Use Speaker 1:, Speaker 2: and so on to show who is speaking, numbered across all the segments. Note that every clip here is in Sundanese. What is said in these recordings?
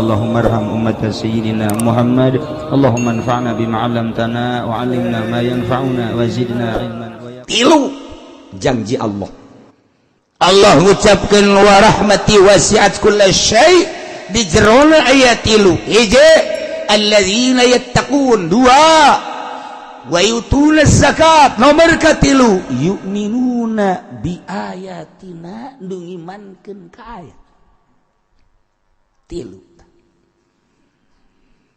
Speaker 1: Allahumma arham ummata sayyidina Muhammad. Allahumma anfa'na bima 'allamtana wa 'allimna ma yanfa'una wa zidna ilman.
Speaker 2: Tilu janji Allah. Allah ngucapkeun wa rahmati wasi'at kulla syai' di jerona ayat tilu. Hiji, alladzina yattaqun, dua wa yutuna zakat, nomor katilu yu'minuna bi ayatina, nu ngimankeun ka ayat. Tilu.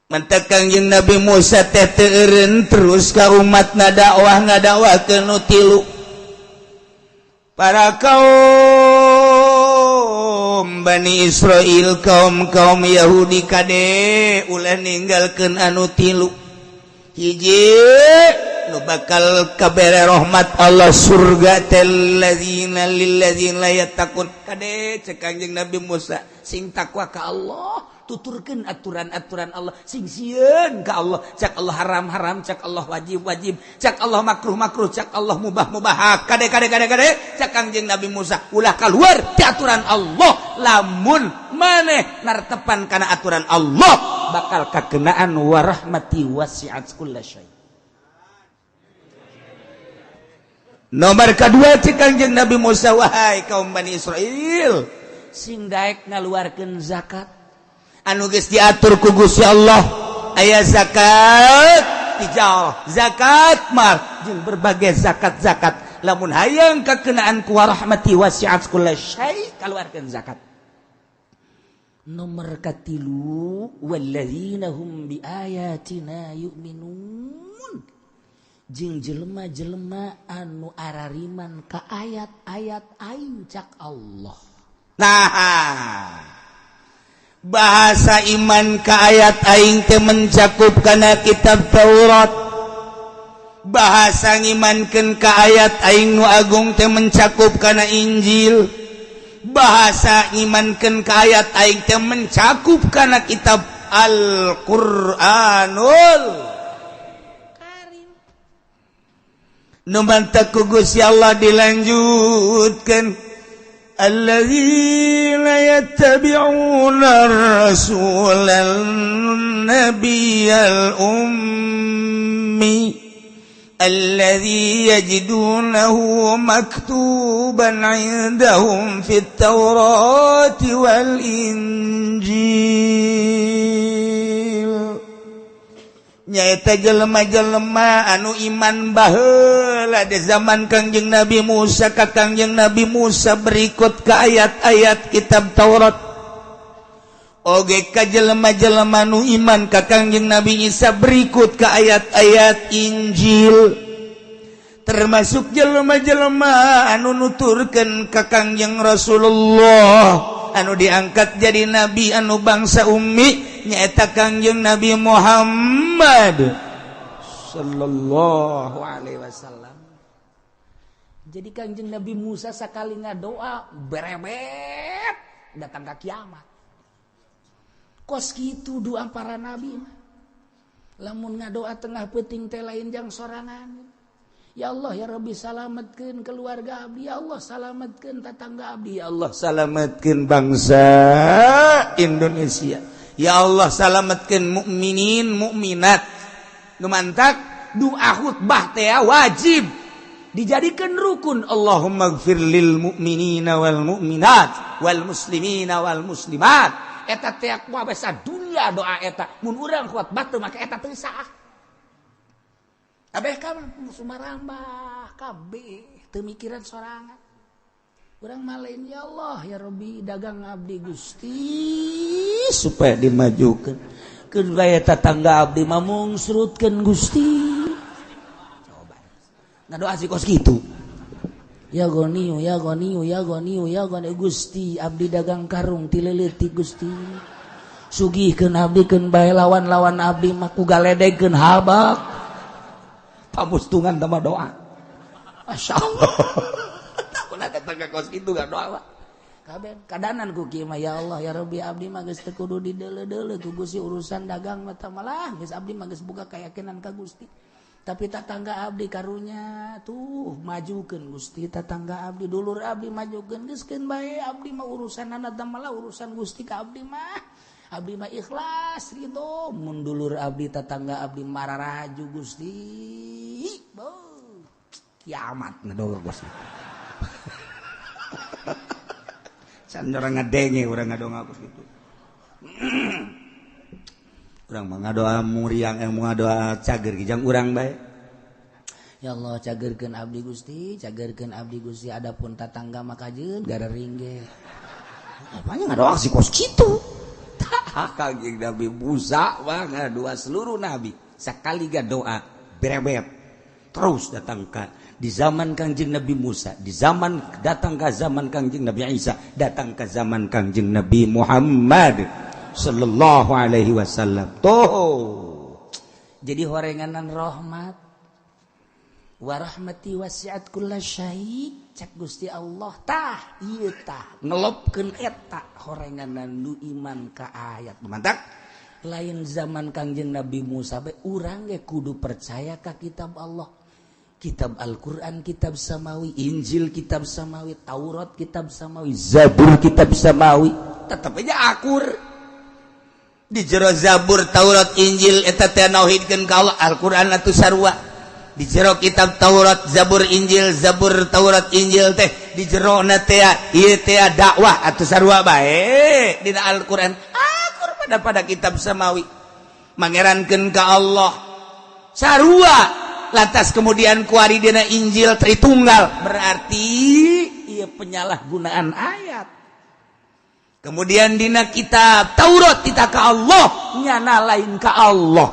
Speaker 2: Mantak Kangjeng Nabi Musa teh teu eureun terus ka umat ngadakwah, ngadakwahkeun nu tilu. Para kaum Bani Israel, kaum kaum Yahudi, kade ulah ninggalkeun anu tilu. Hiji nu bakal kabere rahmat Allah, surga teh alladzina lilladzina yattaqun. Kade cek Kangjeng Nabi Musa, sing takwa ka Allah, tuturkeun aturan-aturan Allah, sing sieun ka Allah. Cak Allah haram-haram, cak Allah wajib-wajib, cak Allah makruh-makruh, cak Allah mubah-mubah. Kade, kade, kade, kade, cak Kangjeng Nabi Musa, ulah keluar ti aturan Allah. Lamun maneh nartepan kana aturan Allah, bakal kakenaan warahmati wasi'at kulla syai. Nomor kedua cek Kangjeng Nabi Musa, wahai kaum Bani Israel, sing daek ngaluarkeun zakat anu geus diatur ku Gusti Allah. Aya zakat tijal, zakat mal, jeung berbagai zakat-zakat. Lamun hayang kakenaan ku warahmati wasi'at kulla syai, kaluarkeun zakat. Nomor katilu walladzina hum biayatina yu'minun, jeung jelema-jelema anu arariman ka ayat-ayat aing cak Allah. Nah, bahasa iman ke ayat aing teh mencakup kana kitab Taurat, bahasa ngimankeun ka ayat aing nu agung teh mencakup kana Injil, bahasa ngimankeun ka ayat aing teh mencakup kana kitab Al-Qur'anul Karim. Nu mantak ku Gusti Allah dilanjutkan الذين يتبعون الرسول النبي الأمي الذي يجدونه مكتوبا عندهم في التوراة والإنجيل. Nyaeta jelema-jelema anu iman baheula di zaman Kangjeng Nabi Musa ka Kangjeng Nabi Musa berikut ke ayat-ayat kitab Taurat, oge ka jelema-jelema nu iman ka Kangjeng Nabi Isa berikut ke ayat-ayat Injil, termasuk jelema-jelema anu nuturkeun ka Kangjeng Rasulullah anu diangkat jadi nabi anu bangsa ummi, nyaeta Kangjeng Nabi Muhammad sallallahu alaihi wasallam. Jadi Kangjeng Nabi Musa sakali ngadoa berebet datang ke kiamat. Kos kitu doa para nabi mah. Lamun ngadoa tengah peuting teh lain jang sorangan. Ya Allah ya Rabbi, salametkeun keluarga abdi, ya Allah salametkeun tetangga abdi, ya Allah salametkeun bangsa Indonesia, ya Allah salametkeun mukminin mukminat. Nu mantak doa khutbah teh wajib dijadikan rukun. Allahumma gfir lil mu'minina wal mu'minat wal muslimina wal muslimat. Eta teh kuat dunia doa eta. Mun urang khutbah teu make eta teu sah. Kabeh ka sumarambah kabeh teu mikiran sorangan. Urang mah lain, ya Allah ya Rabbi, dagang abdi Gusti supaya dimajukeun. Keun bae tetangga abdi mah mungsrutkeun Gusti. Coba. Ngadoa sih kos kitu. Ya Ghaniyu ya Ghaniyu ya Ghaniyu ya Ghani, Gusti abdi dagang karung ti leutik Gusti. Sugihkeun abdi, keun bae lawan-lawan abdi mah ku galedegkeun habak. Pamustungan tambah doa. Masya Allah. Tak pernah datang ke kos itu gak doa. Kabeh kadanan ku kieu mah, ya Allah ya Rabbi, abdi mah geus teu kudu dideuleu-deuleu ku Gusti urusan dagang mah, malah geus abdi mah geus boga keyakinan ka Gusti. Tapi tatangga abdi karunya tuh majukeun Gusti, tatangga abdi, dulur abdi majukeun, geus keun bae abdi mah urusanana malah urusan Gusti ka abdi mah. Abdi mah ikhlas ridho mun dulur abdi tetangga abdi mararaju Gusti. Kiamat ngadoa Gusti. Can urang ngadenge urang ngadoa kos kitu. Urang mah ngadoa muriang ngadoa cager kijang urang bae. Ya Allah cagerkeun abdi Gusti, cagerkeun abdi Gusti adapun tatangga mah kajeun garering ge. Apanya ngadoa si kos kitu. Tah Kangjeng Nabi Musa mah ngadoa seluruh nabi sakali doa berebet. Terus datang ka di zaman Kangjeng Nabi Musa, di zaman datang ke zaman Kangjeng Nabi Isa, datang ke zaman Kangjeng Nabi Muhammad sallallahu alaihi wasallam. Tuh. Jadi horenganan rahmat. Wa rahmati wasi'at kulla syai' cak Gusti Allah tah ieu tah ngelopkeun eta horenganan nu iman ka ayat. Mantak lain zaman Kangjeng Nabi Musa bae urang ge kudu percaya ka kitab Allah. Kitab Al-Quran kitab samawi, Injil kitab samawi, Taurat kitab samawi, Zabur kitab samawi, tetap aja akur. Di jero Zabur, Taurat, Injil eta teh nauhidkeun ka Allah, Al-Quran atuh sarua. Di jero kitab Taurat, Zabur, Injil, Zabur, Taurat, Injil teh di jerona teh ieu teh dakwah atuh sarua bae dina Al-Quran. Akur pada kitab samawi. Mangerankeun ka Allah. Sarua. Lantas kemudian kuari dina Injil Tritunggal berarti ia penyalahgunaan ayat. Kemudian dina kitab Taurat kita ke Allah nyana lain ke Allah.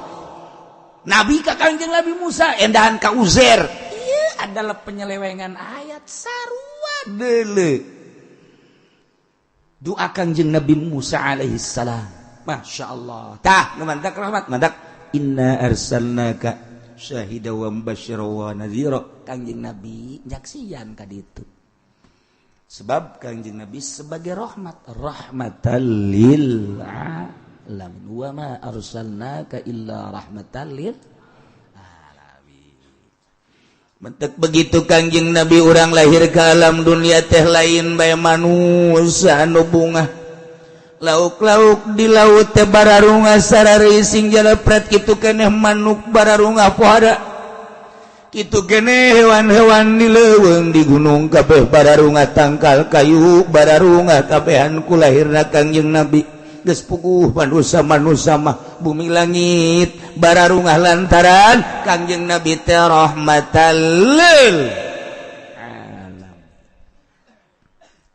Speaker 2: Nabi ka Kangjeng Nabi Musa endahan ka Uzair. Iya adalah penyelewengan ayat sarua deuleu. Doa Kangjeng Nabi Musa alaihi salam. Masya Allah. Tah nu mantak rahmat mantak inna arsalnaka syahida wa mubasysyira wa nadhira. Kangjeng Nabi nyaksian ka ditu. Sebab Kangjeng Nabi sebagai rahmat, rahmatan lil alamin. Wa ma arsalnaka illa rahmatan lil alamin. Mentek begitu Kangjeng Nabi urang lahir ke alam dunia teh lain bae manusia anu bungah. Lauk-lauk di laut teh bararungah sararising jalepret kitu keneh manuk bararungah pohara. Kitu keneh hewan-hewan di leuweung di gunung kabeh bararungah tangkal kayu bararungah kabehan ku lahirna Kangjeng Nabi. Geus puguh manusia-manusia mah bumi langit bararungah lantaran Kangjeng Nabi teh rahmatan lil alam.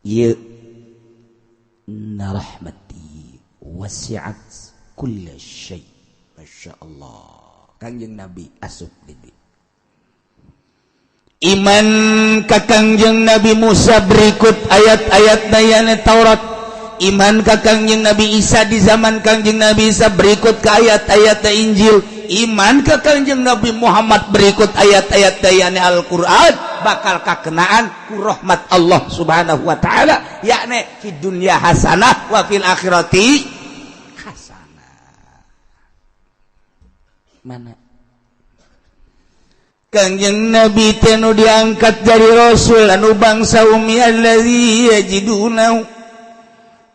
Speaker 2: Ieu inna rahmati wasi'at kulla syai'. Masya Allah. Kangjeng Nabi asup di iman ka Kangjeng Nabi Musa berikut ayat-ayat dayane Taurat. Iman ka Kangjeng Nabi Isa di zaman Kangjeng Nabi Isa berikut ke ayat-ayat Injil. Iman ka Kangjeng Nabi Muhammad berikut ayat-ayat dayane Al-Qur'an bakal kakenaan ku rahmat Allah Subhanahu wa taala, yakni di dunya hasanah wa fil akhirati hasanah. Mana Kangjeng Nabi teh nu diangkat dari rasul anu bangsa ummi allazi yajiduna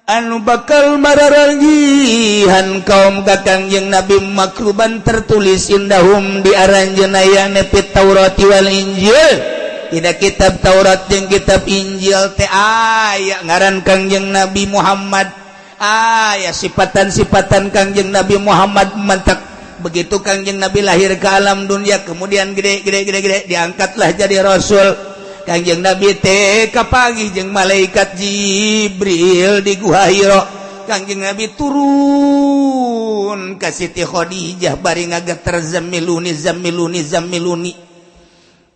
Speaker 2: anu bakal mararanggihan kaum ka Kangjeng Nabi makruban tertulis indahum di aranjeunna yakni fit Taurat wal Injil. Dina kitab Taurat jeung kitab Injil teh aya ngaran Kangjeng Nabi Muhammad, aya sifatan-sifatan Kangjeng Nabi Muhammad. Mantak begitu Kangjeng Nabi lahir ke alam dunia kemudian gede gede gede gede diangkatlah jadi rasul. Kangjeng Nabi teh kapanggih jeung malaikat Jibril di Gua Hira. Kangjeng Nabi turun ka Siti Khadijah bari ngageter zamiluni zamiluni zamiluni.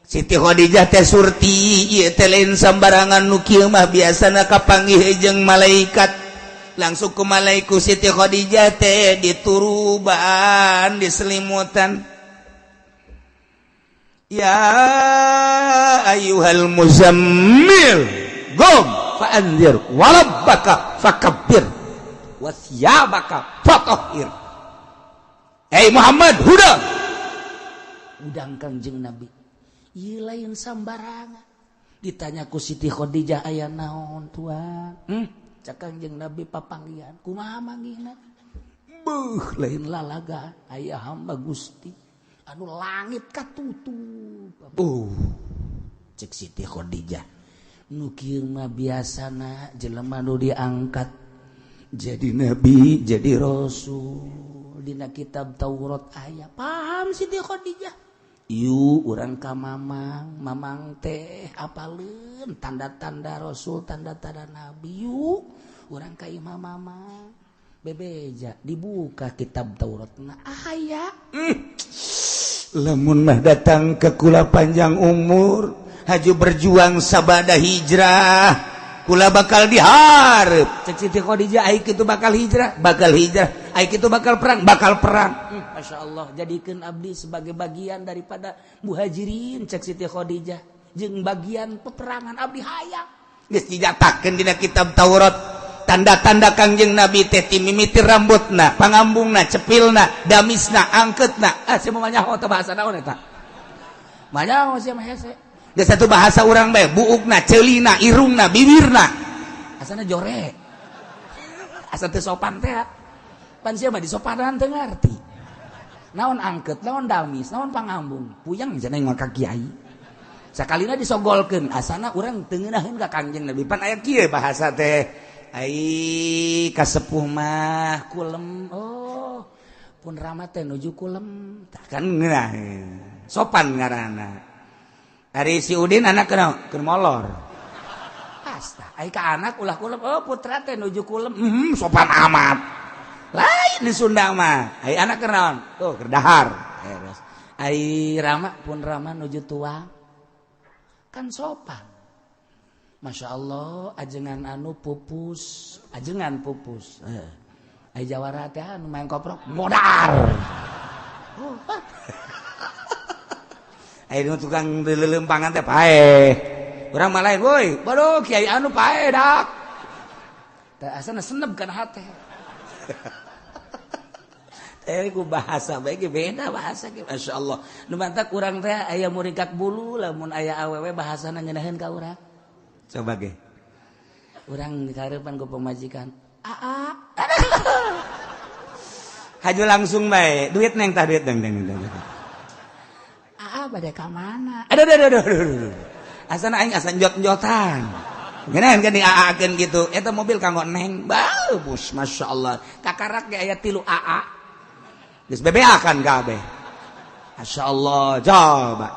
Speaker 2: Siti Khadijah teh surti ieu teh lain sambarangan nu kieu mah biasana kapanggih jeung malaikat. Langsung ke malaiku Siti Khadijah teh dituruban diselimutan. Ya ayyuhal muzammil qum fa'anzir wa rabbaka fakabbir wa thiyabaka fatahhir. Hey Muhammad, huda udang Kangjeng Nabi ieu lain sambarangan. Ditanya ku Siti Khadijah aya naon tuan? Cak Kangjeng Nabi papanggihan kumaha manggihna? Beuh, lain lalaga aya hamba Gusti anu langit katutup. Cek Siti Khadijah, nu kieu mah biasana jelema nu diangkat jadi nabi, jadi rasul. Dina kitab Taurat aya. Paham Siti Khadijah. Yuk urang ka mamang, mamang teh apaleun tanda-tanda rasul, tanda-tanda nabi. Yuk urang ka imah mamang. Bebeja dibuka kitab Taurat na aya.
Speaker 3: Lamun mah datang ke kula panjang umur, haju berjuang sabada hijrah, kula bakal diharap.
Speaker 2: Cek Siti Khadijah, ai kitu bakal hijrah, bakal hijrah, ai kitu bakal perang, bakal perang. Masya Allah, jadikeun abdi sebagai bagian daripada muhajirin. Cek Siti Khadijah, jeung bagian peperangan abdi hayang.
Speaker 3: Geus dijatakeun dina kitab Taurat tanda-tanda Kangjeng Nabi teh ti mimiti rambutna, pangambungna, cepilna, damisna, angketna.
Speaker 2: Ah, sia mah nyaho teh bahasa naon eta? Mah nyaho sia mah hese.
Speaker 3: Geus satu bahasa urang bae, buukna, ceulina, irungna, bibirna.
Speaker 2: Asana jore. Asa teu sopan teh. Pan sia mah disopanan teu ngarti. Naon angket, naon damis, naon pangambung. Puyeng cenah mah ka kiai. Sakalina disogolkeun, asana urang teu ngeunaheun ka Kangjeng Nabi.
Speaker 3: Pan aya kieu bahasa teh. Ai kasepuh mah
Speaker 2: kulem. Oh, pun rama teh nuju kulem.
Speaker 3: Tah kan ngeunaheun. Sopan ngaranna. Ari si Udin anak kenal keur molor.
Speaker 2: Asta, ai ka anak ulah kulem. Oh, putra teh nuju kulem.
Speaker 3: Sopan amat. Lain di Sunda mah. Ai anak keur naon? Tuh keur dahar.
Speaker 2: Ai rama pun rama nuju tuang. Kan sopan. Masya Allah, ajengan anu pupus, ajengan pupus. Ai jawara teh anu main koprok modar. Oh,
Speaker 3: ai nu tukang leuleumpangan teh paeh. Urang mah lain, woi,
Speaker 2: baduh kiai anu paeh dak. Teh asana seneb kana hate.
Speaker 3: Teh ku bahasa bae ge beda bahasa ge, Masya Allah.
Speaker 2: Nu mantak urang teh aya muringkak bulu lamun aya awewe bahasana ngeunaheun ka urang.
Speaker 3: Coba ge.
Speaker 2: Urang dikareupan ku pamajikan. Aa.
Speaker 3: Haju langsung bae, duit neng tah duit neng neng neng.
Speaker 2: Aa bade ka mana?
Speaker 3: Aduh aduh aduh aduh. Asana aing asa njot-njotan. Ngeunaheun kan diaakeun gitu. Eta mobil kanggo neng. Bagus, Masya Allah.
Speaker 2: Kakarak ge aya 3 aa.
Speaker 3: Geus bebeakan kabeh. Masya Allah, coba.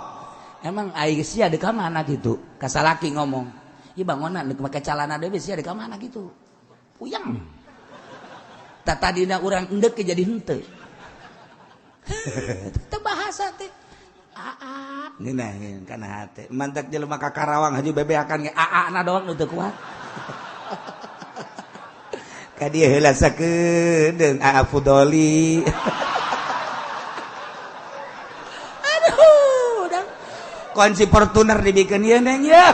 Speaker 2: Emang aing sia deuk ka mana gitu? Ka salaki ngomong. Ieu bangonan deuk make calana deui sia deuk ka mana gitu? Puyeng. Tah tadina urang endek ge jadi henteu. Teu bahasa teh. Aa.
Speaker 3: Ngeunaheun kana hate. Mantak jelema ka Karawang haju bebeakan ge
Speaker 2: aa na doang nu teu kuat.
Speaker 3: Ka dieu heula sakedeung aa Fudoli.
Speaker 2: Aduh, dang.
Speaker 3: Kunci Fortuner dibikeun ieu neng ya.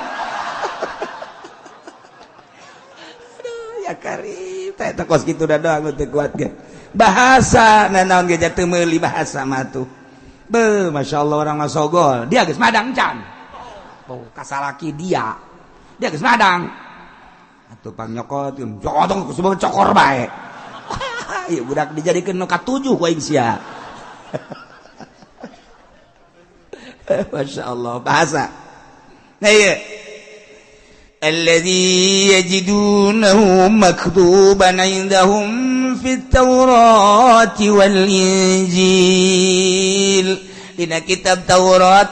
Speaker 3: Aduh, ya karim. Teh teh kos kitu da doang nu teu kuat ge. Bahasa nanaon ge teu meuli bahasa mah tuh. Be, Masya Allah orang mah sogol. Dia geus madang can.
Speaker 2: Oh, kasalaki dia. Dia geus madang.
Speaker 3: Atuh pang nyokot, nyokot sebab cokor bae. Ieu budak dijadikeun nu katujuh ku aing sia. Masya Allah bahasa. Nah ieu alladzi yajidunahu maktuban indahum fit Taurati wal Injil. Dina kitab Taurat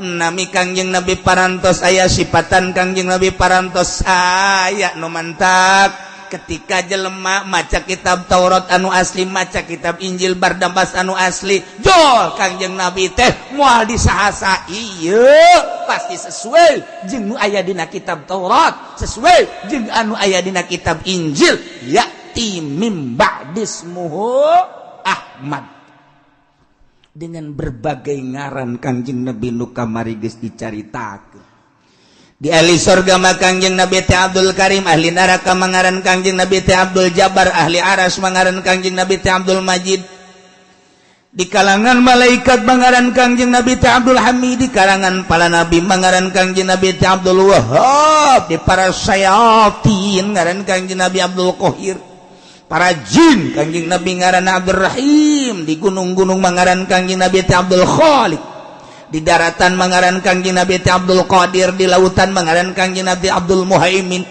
Speaker 3: nami Kangjeng Nabi parantos aya sifatan Kangjeng Nabi parantos aya nu mantak. Ketika jelema maca kitab Taurat anu asli, maca kitab Injil Barnabas anu asli, jol Kangjeng Nabi teh moal disahasa ieu pasti sesuai jeung nu aya dina kitab Taurat, sesuai jeung anu aya dina kitab Injil. Ya'ti mim ba'dismuhu Ahmad. Dengan berbagai ngaran Kangjeng Nabi nu kamari geus dicaritakeun. Di ahli surga mah Kangjeng Nabi teh Abdul Karim, ahli neraka mangaran Kangjeng Nabi teh Abdul Jabbar, ahli aras mangaran Kangjeng Nabi teh Abdul Majid. Di kalangan malaikat mangaran Kangjeng Nabi teh Abdul Hamid, di kalangan para nabi mangaran Kangjeng Nabi teh Abdul Wahab, di para syayatin ngaran Kangjeng Nabi Abdul Qahir. Para jin Kangjeng Nabi ngaranna Abdurrahim, di gunung-gunung mangaran Kangjeng Nabi teh Abdul Khaliq, di daratan mangaran Kangjeng Nabi teh Abdul Qadir, di lautan mangaran Kangjeng Nabi Abdul Muhaimin,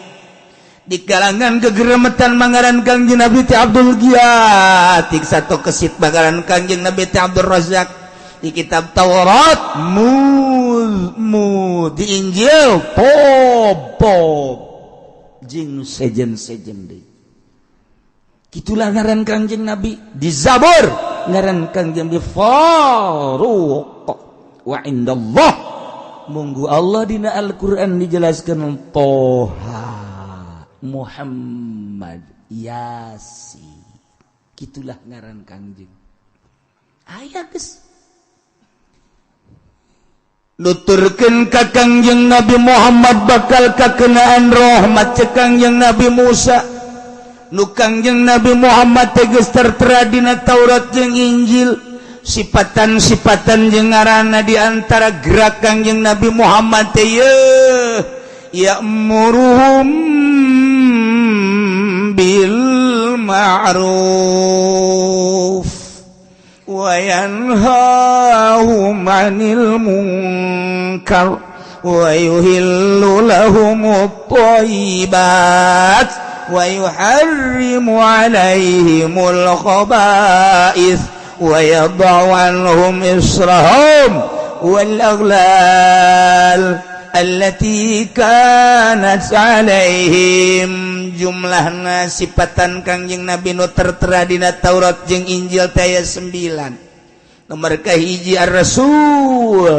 Speaker 3: di kalangan kegeremetan mangaran Kangjeng Nabi teh Abdul Giat, satu kesit mangaran Kangjeng Nabi teh Abdul Razak. Di kitab Taurat mu mu, di Injil pop pop, jeung sejen-sejen deui. Itulah ngaran Kangjeng Nabi. Di Zabur ngaran Kangjeng Nabi Faruq. Wa indallah, munggu Allah dina Al-Qur'an dijelaskan Toha, Muhammad, Yasin. Gitulah ngaran Kangjeng. Aya geus nuturkeun ka Kangjeng Nabi Muhammad bakal kakenaan rahmat cek Kangjeng Nabi Musa. Nu Kangjeng Nabi Muhammad teges tertera dina Taurat jeung Injil, sipatan-sipatan jeung ngaranna. Di antara gerak Kangjeng Nabi Muhammad teh yeuh, ya'muruhum bil ma'ruf wa yanhahum 'anil munkar wa yuhillu lahumut thayyibat wa yuharrimu 'alaihimul khaba'ith wa yadha'u 'anhum israhum wal aghlal allati kanat 'alaihim. Jumlahna sipatan Kangjeng Nabi nu tertera dina Taurat jeung Injil teh 9. Nomor kahiji ar-rasul,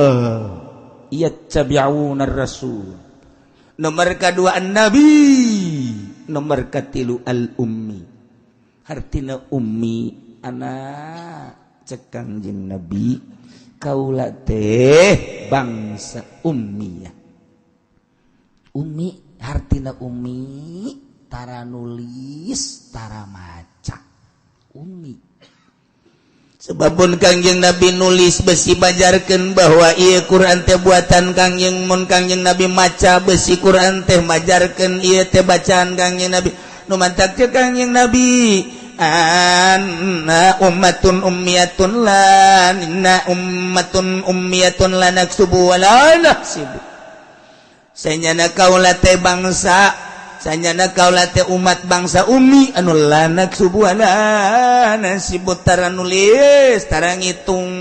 Speaker 3: yattabi'una ar-rasul. Nomor kedua an-nabi, nomor katilu al-ummi. Hartina ummi anak cek Kangjeng Nabi, kaula teh bangsa ummiyah. Ummi hartina ummi tara nulis, tara maca, ummi. Sebabun Kangjeng Nabi nulis besi bajarkeun bahwa ieu Quran teh buatan Kangjeng, mun Kangjeng Nabi maca besi Quran teh majarkeun ieu teh bacaan Kangjeng Nabi. Nu mantak cek Kangjeng Nabi, anna ummatun ummiyatun la inna ummatun ummiyatun la naksubu wa la nahsibu. Sanyana kaula teh bangsa, sanyana kaula teh umat bangsa ummi anu la naksubu wa la nahsibu, tara nulis, tara ngitung,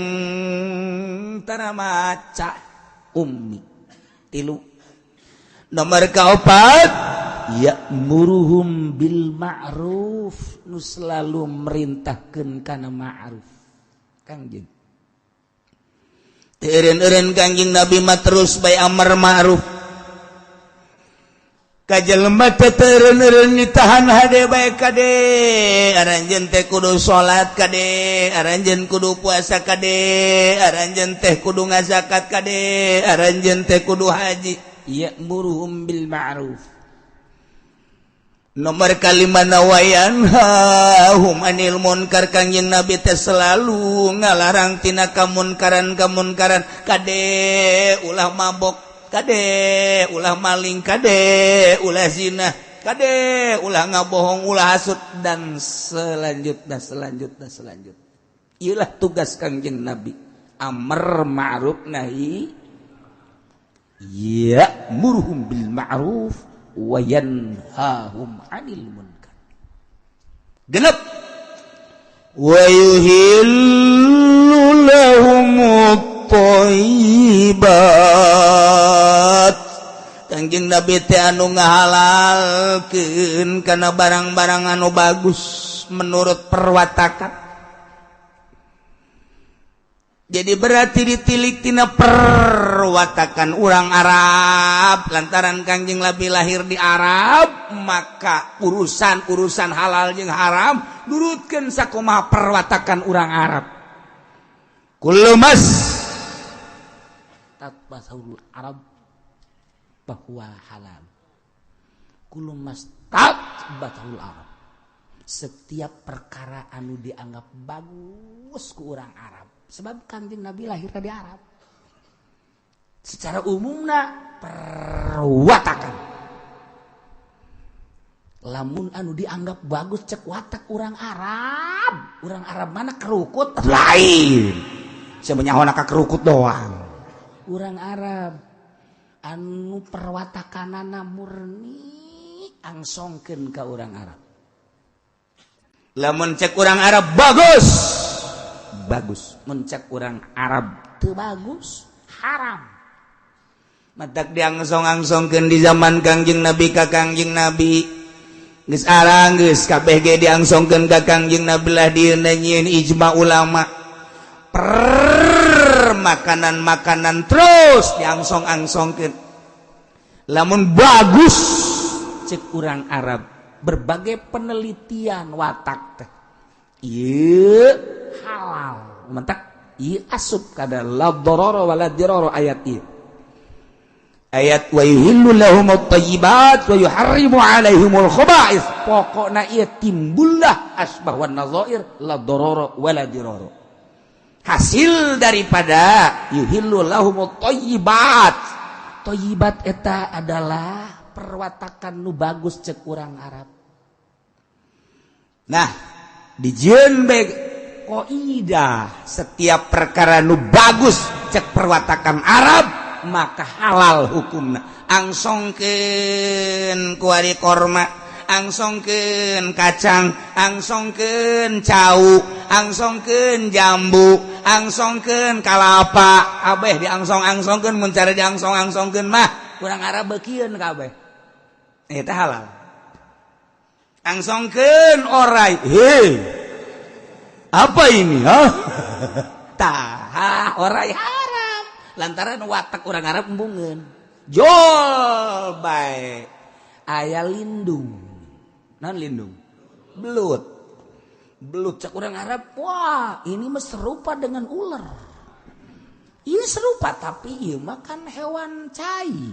Speaker 3: tara maca, ummi. Tilu. Nomor kaopat, ya'muruhum bil ma'ruf, nu selalu merintahkeun kana ma'ruf. Kangjeng teu eureun-eureun, Kangjeng Nabi mah terus bae amar ma'ruf ka jelema teh, teu eureun-eureun ditahan hade bae. Kade aranjeun teh kudu salat, kade aranjeun kudu puasa, kade aranjeun teh kudu ngazakat, kade aranjeun teh kudu haji. Ya'muruhum bil ma'ruf. Nomor kalima, wa yanhahum anil munkar. Kangjeng Nabi teh selalu ngalarang tina kamunkaran kamunkaran. Kade ulah mabok, kade ulah maling, kade ulah zina, kade ulah ngabohong, ulah hasud, dan selanjutnya, selanjutnya, selanjutnya. Iyalah tugas Kangjeng Nabi, amar ma'ruf nahi, ya'muruhum bil ma'ruf wa yanhahum 'anil munkar. Genep, wa yuhillu lahumut thayyibat. Kangjeng Nabi teh anu ngahalalkeun kana barang-barang anu bagus menurut perwatakan. Jadi berarti ditilik tina perwatakan orang Arab. Lantaran Kangjeng Nabi lahir di Arab, maka urusan-urusan halal jeung haram nurutkeun sakumaha perwatakan orang Arab. Kullu mas tatbasaul Arab bahwa halal, kullu mas tatbasaul Arab, setiap perkara anu dianggap bagus ku orang Arab. Sebab Kangjeng Nabi lahir di Arab, secara umumna perwatakan.
Speaker 2: Lamun anu dianggap bagus cek watak urang Arab. Urang Arab mana kerukut lain. Sebenarnya ka kerukut doang. Urang Arab anu perwatakanana murni angsongkeun ka urang Arab.
Speaker 3: Lamun cek urang Arab bagus. Bagus.
Speaker 2: Mun cek urang Arab teu bagus, haram.
Speaker 3: Matak diangsong-angsongkeun di zaman Kangjeng Nabi ka Kangjeng Nabi. Geus arang geus kabeh ge diangsongkeun ka Kangjeng Nabi lah dieuna nyieun ijma ulama. Per makanan-makanan terus diangsong-angsongkeun. Lamun bagus
Speaker 2: cek urang Arab, berbagai penelitian watak teh ieu halal. Mentak ieu asup kada la darara wala dirara ayat ieu.
Speaker 3: Ayat wa yuhillu lahumut thayyibat wa yuharrimu alaihimul khaba'ith.
Speaker 2: Pokokna ieu timbullah asbah wan nadzair la darara wala dirara.
Speaker 3: Hasil daripada yuhillu lahumut thayyibat.
Speaker 2: Thayyibat eta adalah perwatakan nu bagus cek urang Arab.
Speaker 3: Nah, dijieun bae kaidah setiap perkara nu bagus cek perwatakan Arab maka halal hukumna. Angsongkeun kuari korma, angsongkeun kacang, angsongkeun cau, angsongkeun jambu, angsongkeun kalapa, kabeh diangsong-angsongkeun mun cara diangsong-angsongkeun mah
Speaker 2: urang Arab beukieun kabeh.
Speaker 3: Eta halal. Angsongkeun orai. Hei. Apa ini, ha?
Speaker 2: Tah, orai haram. Lantaran watak urang Arab embungeun.
Speaker 3: Jol bae.
Speaker 2: Aya lindung. Non lindung. Belut. Belut cek urang Arab, wah, ini mah serupa dengan ular. Ini serupa tapi ieu mah kan hewan cai.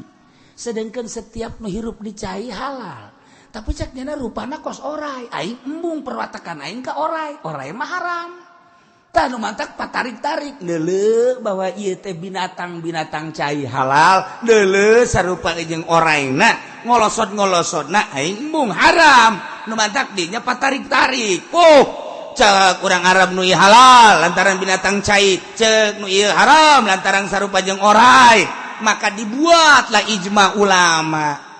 Speaker 2: Sedangkan setiap nu hirup di cai halal. Tapi cek nyana rupana kos orai. Aing embung perwatakan aing ka orai. Orai mah haram. Tah nu mantak patarik-tarik neuleuh bahwa ieu teh binatang-binatang cai
Speaker 3: halal, neuleuh sarupa jeung oraina, ngolosot-ngolosotna aing embung haram. Nu mantak dinya patarik-tarik. Oh, cek urang Arab nu ieu halal lantaran binatang cai, cek nu ieu haram lantaran sarupa jeung orai. Maka dibuatlah ijma ulama.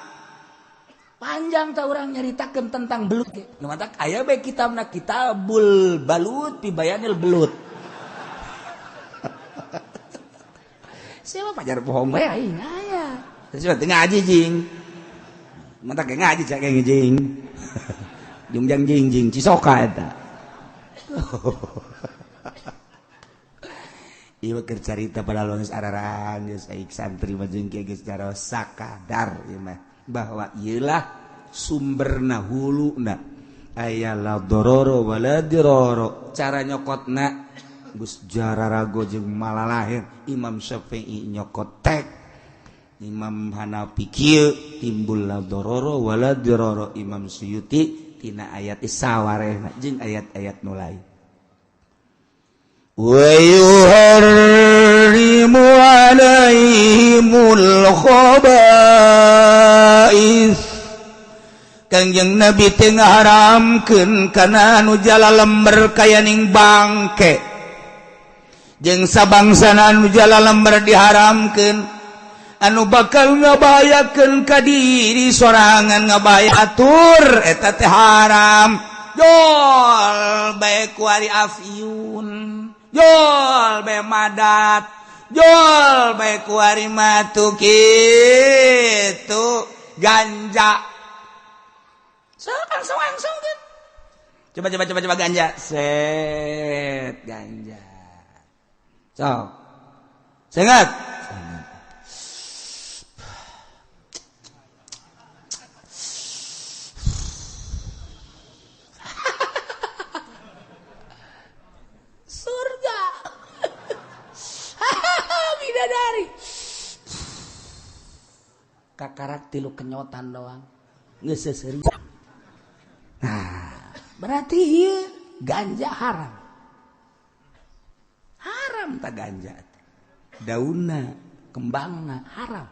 Speaker 2: Panjang tak orang nyaritakeun tentang belut. Nu mantak aya bae kitabna Kitabul Balut fi Bayanil Belut. Siapa pajar bohong bae aing aya.
Speaker 3: Terus teu ngaji jing. Mantak ge ngaji cak ge jing. Jungjang jing jing cisoka eta. Ieu keur carita pada geus ararang geus aing santri mah jeung kieu geus sakadar ieu mah bahwa ieulah sumberna huluna aya la dororo wala diroro. Cara nyokotna geus jararago jeung malalahir. Imam Syafi'i nyokot tek, Imam Hanafi kieu timbul la dororo wala diroro. Imam Suyuti tina ayat sawarehna jeung ayat-ayat nu lain. Wa yuharrimu alaihimul khaba'is. Kangjeng Nabi teu ngaharamkeun kana anu jala lember kayaning bangke jeung sabangsana anu jala lember diharamkeun anu bakal ngabahayakeun ka diri sorangan ngabahaya atur eta teh haram. Jol bae kuari afyun, jol bae madat, jol bae kuari matu kitu ganja.
Speaker 2: Sok langsung kan.
Speaker 3: Coba ganja. Set ganja. Sok. Sengat.
Speaker 2: Surga. Bidadari. Kakarak tilu kenyotan doang. Geus seuseuri. Nah, berarti ieu ganja haram. Haram tak ganja. Daunna, kembangna haram.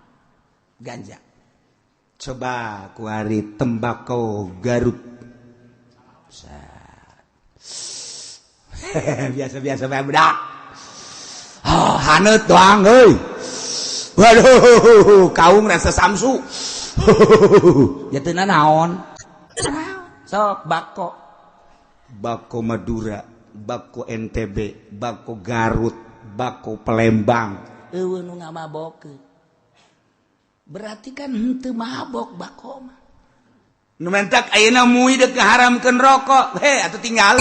Speaker 2: Ganja.
Speaker 3: Coba kuari tembakau Garut. Biasa-biasa bae budak. Oh, haneut doang euy. Waduh, kaung rasa samsu. Jatuhna naon? Sok bako. Bako Madura, bako NTB, bako Garut, bako Palembang.
Speaker 2: Eueuh nu ngamabokeun. Berarti kan henteu mabok bako mah.
Speaker 3: Nu mentak ayeuna MUI deuk ngaharamkeun rokok. He, atuh tinggal.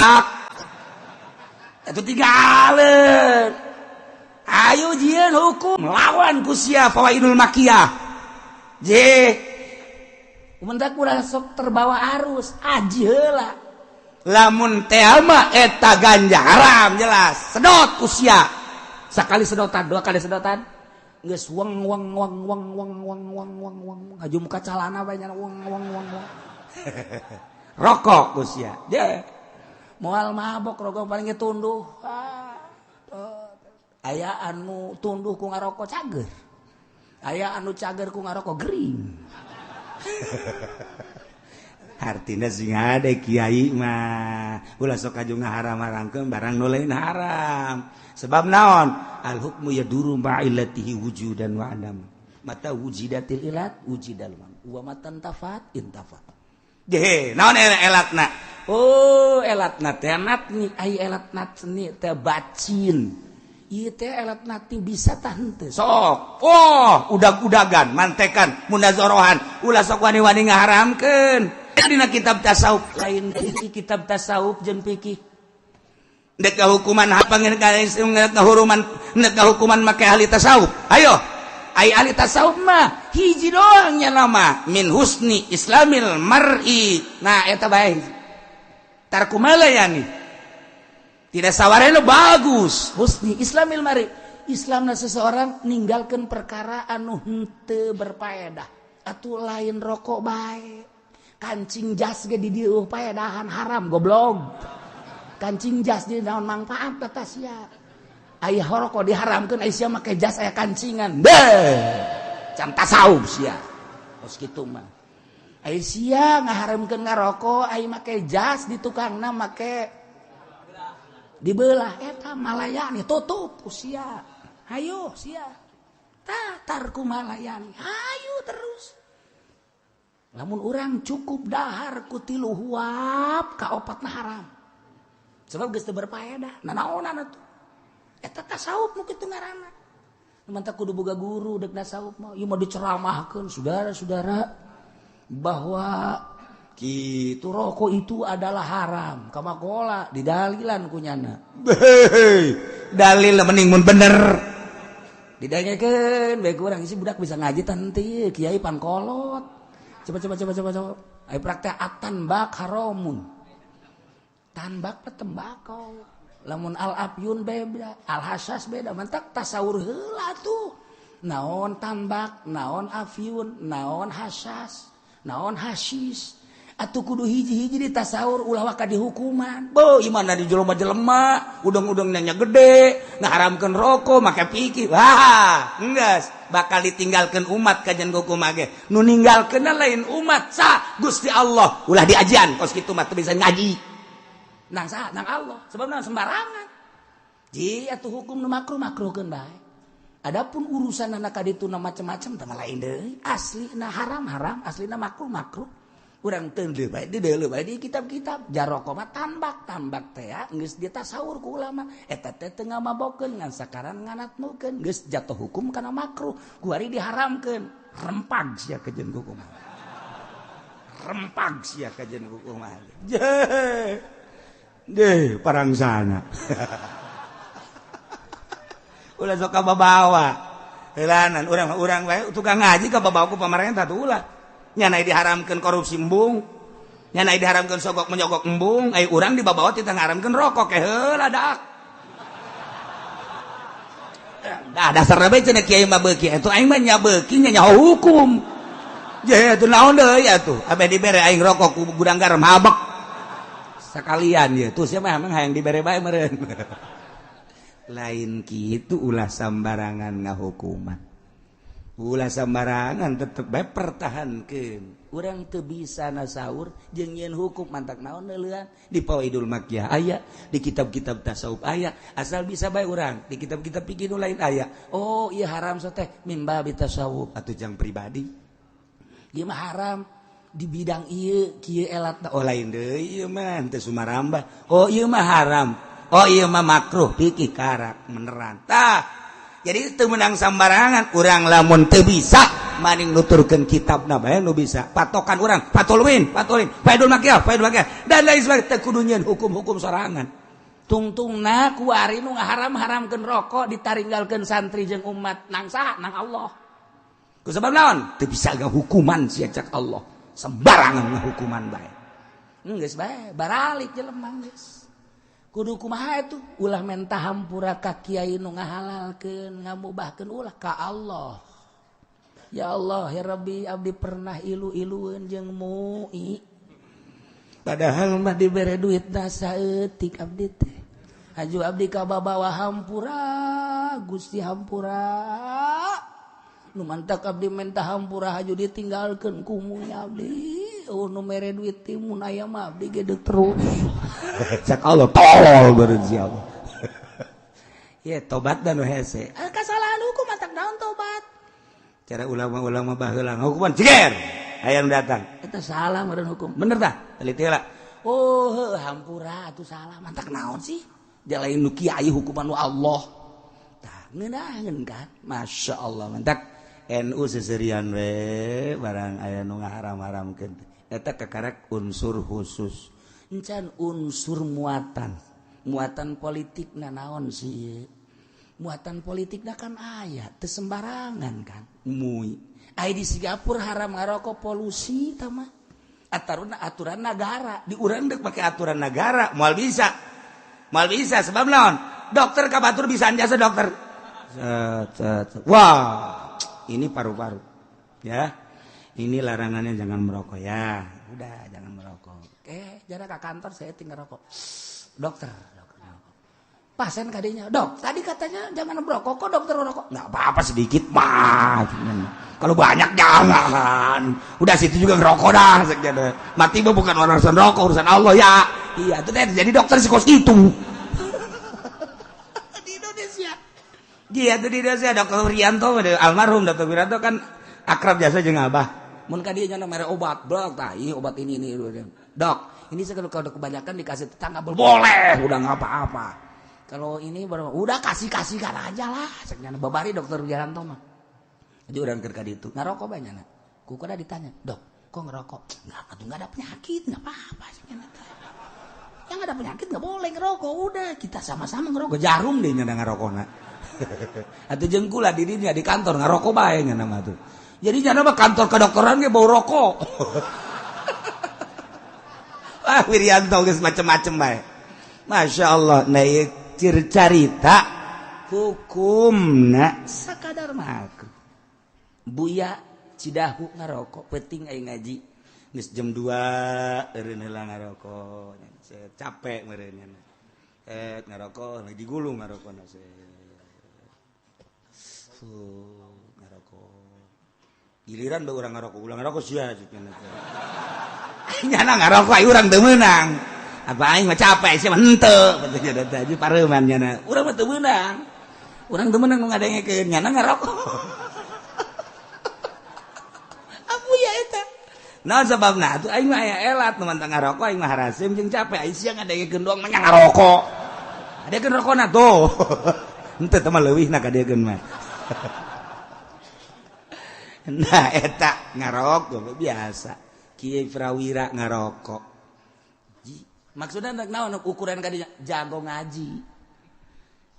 Speaker 3: Atuh tinggalin. Ayo jieun hukum lawan ku sia fawaidul makiyah. Je.
Speaker 2: Mentak urang sok terbawa arus, aji heula.
Speaker 3: Lamun teh mah eta ganja haram jelas. Sedot ku sia.
Speaker 2: Sakali sedotan, dua kali sedotan. Geus weng weng weng weng weng weng weng weng weng haju muka calana bae nya weng weng weng weng.
Speaker 3: Rokok ku sia. Je.
Speaker 2: Moal mabok rokok paling ge tunduh. Ah, aya anu tunduh ku ngarokok cager. Aya anu cager ku ngarokok gering.
Speaker 3: Artinya sing ada kiai mah ulah sok kaju ngaharam-haramkeun barang nu lain haram. Sebab naon? Al hukmu yaduru ma'illatihi wujudan wa adam. Mata wujidatil ilat wujidal
Speaker 2: wa matan tafat intafat.
Speaker 3: Je, naon elatna?
Speaker 2: Oh, elatna teh natni ai elatna seni teh bacin. Ieu teh elatna teh bisa tah henteu.
Speaker 3: Sok. Oh, udag-udagan, mantekan, munazorohan, ulah sok wani-wani ngaharamkeun. Dina kitab tasawuf
Speaker 2: lain kitab tasawuf jeung fikih.
Speaker 3: Dek hukuman apa hukuman nek hukuman make ahli tasawuf. Ayo, ai ahli tasawuf mah hiji doang nya nama min husni islamil mar'i. Nah eta bae. Tarku malayani. Tidak sawarena bagus.
Speaker 2: Husni islamil mar'i. Islamna seseorang ninggalkan perkara anu henteu berfaedah. Atuh lain rokok bae. Kancing jas ge di dieu paedahan haram goblok. Kancing jas di naon manfaat tata sia. Aya rokok diharamkeun aya sia make jas aya kancingan. Beuh. Can tasawuf sia. Kos kitu mah. Aya sia ngaharamkeun ngarokok aya make jas di tukangna make dibelah eta malayani tutup sia. Hayu sia. Tah tarku malayani. Hayu terus. Lamun urang cukup dahar ku tilu huap ka opatna haram. Sebab geus teu berfaedah. Nanaonan atuh. Eta tasawuf nu kitu ngaranna. Mantap kudu boga guru deuk tasawuf mah. Ieu mah diceramahkeun saudara-saudara bahwa kitu rokok itu adalah haram. Kamakola didalilan ku nyana.
Speaker 3: Dalil mending mun bener.
Speaker 2: Didengekeun bae kurang isi budak bisa ngaji tah kiai pangkolot. Coba coba coba coba coba. Ayo praktek atan bak haramun. Tanbak tembakau. Lamun al afyun beda, al hasas beda. Mantak tasawur heula tuh. Naon tambak, naon afyun, naon hasas, naon hasis. Atuh kudu hiji-hiji di tasawur ulah waka dihukuman.
Speaker 3: Bo, imana di jelema-jelema, udang-udang nanya gede, ngaharamkeun rokok make pikir. Wah, enggeus bakal ditinggalkeun umat kajian hukum ge. Nu ninggalkeun lain umat sa Gusti Allah. Ulah diajian kos kitu mah teu bisa ngaji.
Speaker 2: Nang sa nang Allah, sebab sembarangan. Ji atuh hukum nu makruh makruhkeun bae. Adapun urusan anak kaditu na macam-macam teh lain deui. Aslina haram-haram, aslina makruh makruh. Urang teu bae di deuleu bae di kitab-kitab jaroko mah tambak tambak teh geus ditasawur ku ulama eta teh teu ngamabokeun ngan sakaran nganatmukeun geus jatuh hukum kana makruh kuari diharamkeun rempag
Speaker 3: sia kajeun hukum rempag sia kajeun hukum deh parang sana ulah sok kababawa heulanan urang-urang bae tukang ngaji kababawa ku pamarentah tuh ulah. Nyanai diharamkan korupsi embung, nyanai diharamkan sogok menyogok embung, ai urang dibawa tita ngaramkeun rokok ke heula dak. Dah dasarna bae cenah kiai mah beuki atuh aing mah nya beuki nya nyaho hukum. Je atuh naon deui atuh, abe dibere aing rokok ku gudang garam habek. Sakalian ye tuh sia mah emang hayang dibere bae meureun. Lain kitu ulah sambarangan ngahukuman. Ulah sembarangan tetep bae pertahankeun. Urang teu bisa nasaur jeung nyieun hukum mantak naon neuleuan di Fawaidul Makkiyah aya, di kitab-kitab tasawuf aya, asal bisa bae urang di kitab-kitab fikih nu lain aya. Oh, ieu haram teh mimba bi tasawuf atuh jang pribadi. Ieu mah haram di bidang ieu kieu elatna oh lain deui ieu mah teu sumarambah. Oh, ieu mah haram. Oh, ieu mah makruh fikih karak menerang. Tah jadi itu menang sambarangan urang lamun teu bisa maning nuturkeun kitabna bae nu bisa patokan urang patulwin patulin faidul makyah dan lain sebagainya teu kudu nyieun hukum-hukum sorangan
Speaker 2: tungtungna kuari nu ngaharam-haramkeun rokok ditaringgalkeun santri jeung umat nang saha nang Allah
Speaker 3: ku sebab naon teu bisa hukuman sia cak Allah sembarangan ngahukuman bae
Speaker 2: geus bae baralik jelema geus kudu kumaha itu ulah menta hampura ka kiai nu ngahalalkeun ngamubahkeun ulah ka Allah. Ya Allah ya Rabbi abdi pernah ilu-ilueun jeung MUI padahal mah dibere duitna saeutik abdi teh haju abdi ka babawa hampura Gusti hampura nu mantak abdi menta hampura haju ditinggalkeun ku MUI abdi. Oh nu mere duit ti mun aya mah abdi ge terus
Speaker 3: cak Allah tolol beureun si Allah. Ye tobat dan nu hese
Speaker 2: kasalahan hukum mantak naon tobat
Speaker 3: cara ulama-ulama baheula hukuman jeger aya nu datang
Speaker 2: eta salah meureun hukum
Speaker 3: bener tah teliti heula
Speaker 2: oh heuh hampura atuh salah mantak naon sih dia lain nu kiai hukuman nu Allah tah ngeunaheun kan
Speaker 3: Masya Allah mantak NU seserian we barang aya nu ngaharam-haramkeun eta kakarek unsur khusus
Speaker 2: encan unsur muatan muatan politik na naon sih muatan politik na kan aya teu sembarangan kan
Speaker 3: MUI
Speaker 2: aya di Singapura haram ngarokok polusi tah mah aturan aturan negara
Speaker 3: di urang dek make aturan negara moal bisa sebab naon dokter ka batur bisa jasa dokter wah ini paru-paru ya ini larangannya jangan merokok ya udah jangan merokok.
Speaker 2: Oke, jarak ke kantor saya tinggal rokok. Dokter pasien kadinya, dok tadi katanya jangan merokok kok dokter merokok.
Speaker 3: Nggak apa-apa sedikit mah, kalau banyak jangan. Udah situ juga ngerokok dah. Mati mah bukan urusan rokok, urusan Allah ya. Iya itu deh jadi dokter si kos itu. Di Indonesia. Iya tuh di Indonesia dokter Wiranto, almarhum dokter Wiranto kan akrab jasa jeung abah.
Speaker 2: Mun ka dieu nya mere obat, blok tah, ieu obat ini Dok, ini kalau kebanyakan dikasih tetangga boleh, udah nggak apa-apa. Kalau ini baru udah kasih-kasihkan aja lah. Cek babari dokter Wiranto mah.
Speaker 3: Jadi urang keur ka ditu
Speaker 2: ngarokok banyak na. Ku kada ditanya, "Dok, kok ngerokok?" Enggak, atuh enggak ada penyakit, enggak apa-apa cek Yang ada penyakit enggak boleh ngerokok, udah kita sama-sama ngerokok.
Speaker 3: Jarum deh nya ngarokona. Atuh jeung kula di dinya di kantor ngarokok bae nya mah tuh. Jadi nyana mah kantor kedokteran ge bau rokok. Ah Wiryanto geus macem-macem bae. Masya Allah, nah ieu carita hukumna
Speaker 2: sakadar makruh. Buya Cidahu ngarokok penting aing ngaji.
Speaker 3: Geus jam 2 eureun heula ngarokok. Capek meureun nya. Ngarokok lagi digulung ngarokona ngarokok. Giliran bae urang ngarokok, ulah ngarokok sia cek nya. Nyana ngarokok ai urang teu meunang. Apa aing mah capek sia mah henteu pentingnya da teh pareuman nyana. Urang mah teu meunang. Urang teu meunang nu ngadengekeun nyana ngarokok. Abu ya eta. Naon sababna atuh aing mah aya elat nu mantang ngarokok aing mah harasim jeung capek ai sia ngadengekeun doang mah ngarokok. Adekeun rokona tuh. Henteu teh mah leuwihna kadekeun mah. Nah eta ngarokok biasa Kiai Prawira ngarokok.
Speaker 2: Maksudna naon ukuran kadinya jago ngaji.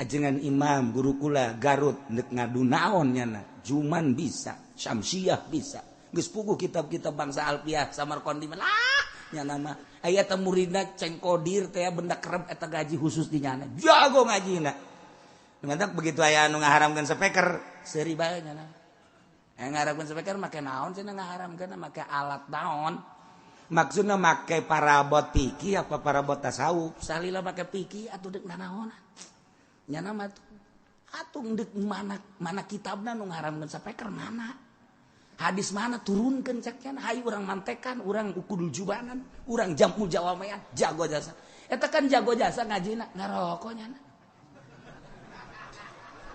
Speaker 3: Ajengan imam guru kula Garut nek ngadu naon nyana Juman bisa, Syamsiah bisa.
Speaker 2: Geus puguh kitab-kitab bangsa Alfiah Samarkandi mah lah nyana mah aya teh muridna Ceng Kodir teh benda kerep eta gaji khusus di nyana.
Speaker 3: Jago ngajina. Mantap begitu aya anu ngaharamkeun speaker
Speaker 2: seuri bae nyana. Ngaharamkeun speaker make naon cenah ngaharamkeun make alat naon?
Speaker 3: Maksudna make parabot fikih apa parabot tasawuf?
Speaker 2: Salila make fikih atuh deuk nanaonan. Nyana mah tuh Atuh deuk mana mana kitabna nu ngaharamkeun sapeker, mana hadis, mana turunkeun cek nya. Hayu urang mantekan, urang ukudul jubanan, urang jamu jawamean, jago jasa eta kan, jago jasa ngajina ngarokok nya.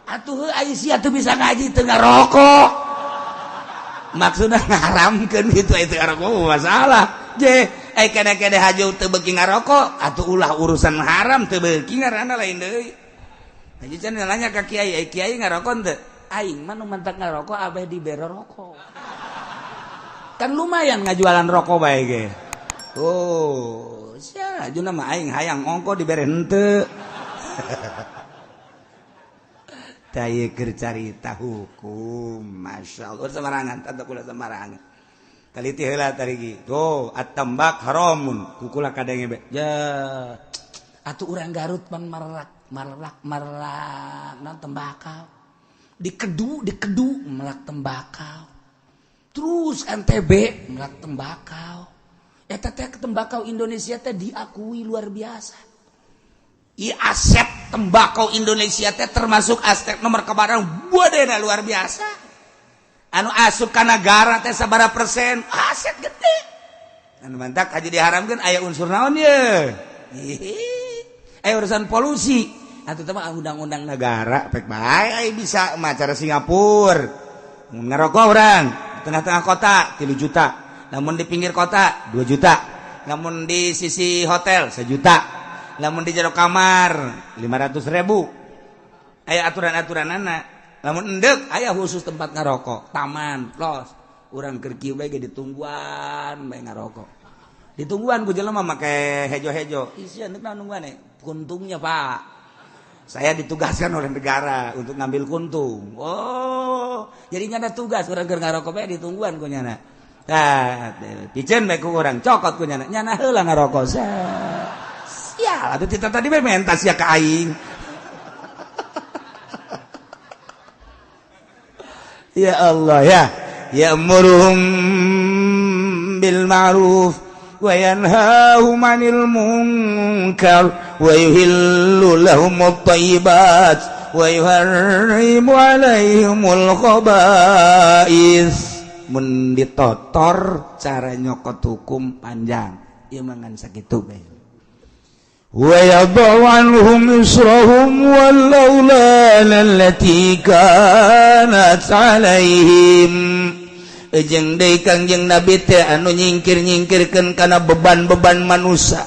Speaker 2: Atuh ai sia teu bisa ngaji teu ngarokok, maksudna ngaharamkeun gitu itu ngarokok masalah je. Eh, kene kene haju teu beuki ngarokok atuh, ulah urusan haram teu beuki ngaranna, lain deui. Haji can nanya ka kiai, "Eh, kiai ngarokok teu?" "Aing mah nu mantak ngarokok abeh dibere rokok." Kan lumayan ngajualan rokok bae ge. Oh, sia hajuna mah aing hayang ongko dibere henteu. Tah, keur carita hukum, Masya Allah, sembarangan, tante kula sembarangan. Taliti heula tarigi. Tuh, at-tambak haramun. Kukula kadenge be. Ya. Atuh urang Garut pan marerak marerak marerak non tembakau. Dikedu dikedu melak tembakau. Terus NTB melak tembakau. Eta teh tembakau Indonesia teh diakui luar biasa. I aset tembakau Indonesia teh termasuk aset nomor kebarang bodena luar biasa. Anu asup ka negara teh sabara persen, aset gede. Anu mantak haji diharamkeun aya unsur naon ye? Aya urusan polusi. Atuh teh mah undang-undang negara pek bae bisa macara Singapura. Mun ngerokok urang di tengah-tengah kota 3 juta. Namun di pinggir kota 2 juta. Namun di sisi hotel sejuta. Namun di jero kamar 500 ribu. Aya aturan-aturan anak. Namun endek aya khusus tempat ngarokok, taman, los. Urang keur kieu bae ge ditungguan bae ngarokok. Ditungguan ku jelema make hejo-hejo. Isia ndek naon nungguan? Kuntungnya, Pak. Saya ditugaskan oleh negara untuk ngambil kuntung. Oh, jadi nyana tugas urang keur ngarokok bae ditungguan ku nyana. Tah, piceun bae ku urang, cokot ku nyana. Nyana heula ngarokok. Sial, atuh tita tadi bae menta sia ka aing. Ya Allah ya. Ya'muruhum bil ma'ruf wa yanhahum 'anil munkar wa yuhillu lahumut thayyibat wa yuharrimu 'alaihimul khaba'is. Mun ditotor cara nyokot hukum panjang, ieu mah ngan sakitu bae. Wa yadh'u 'anhum israhum wal aghlal allati kanat 'alaihim. Jeung deui Kangjeng Nabi teh anu nyingkir-nyingkirkeun kana beban-beban manusia,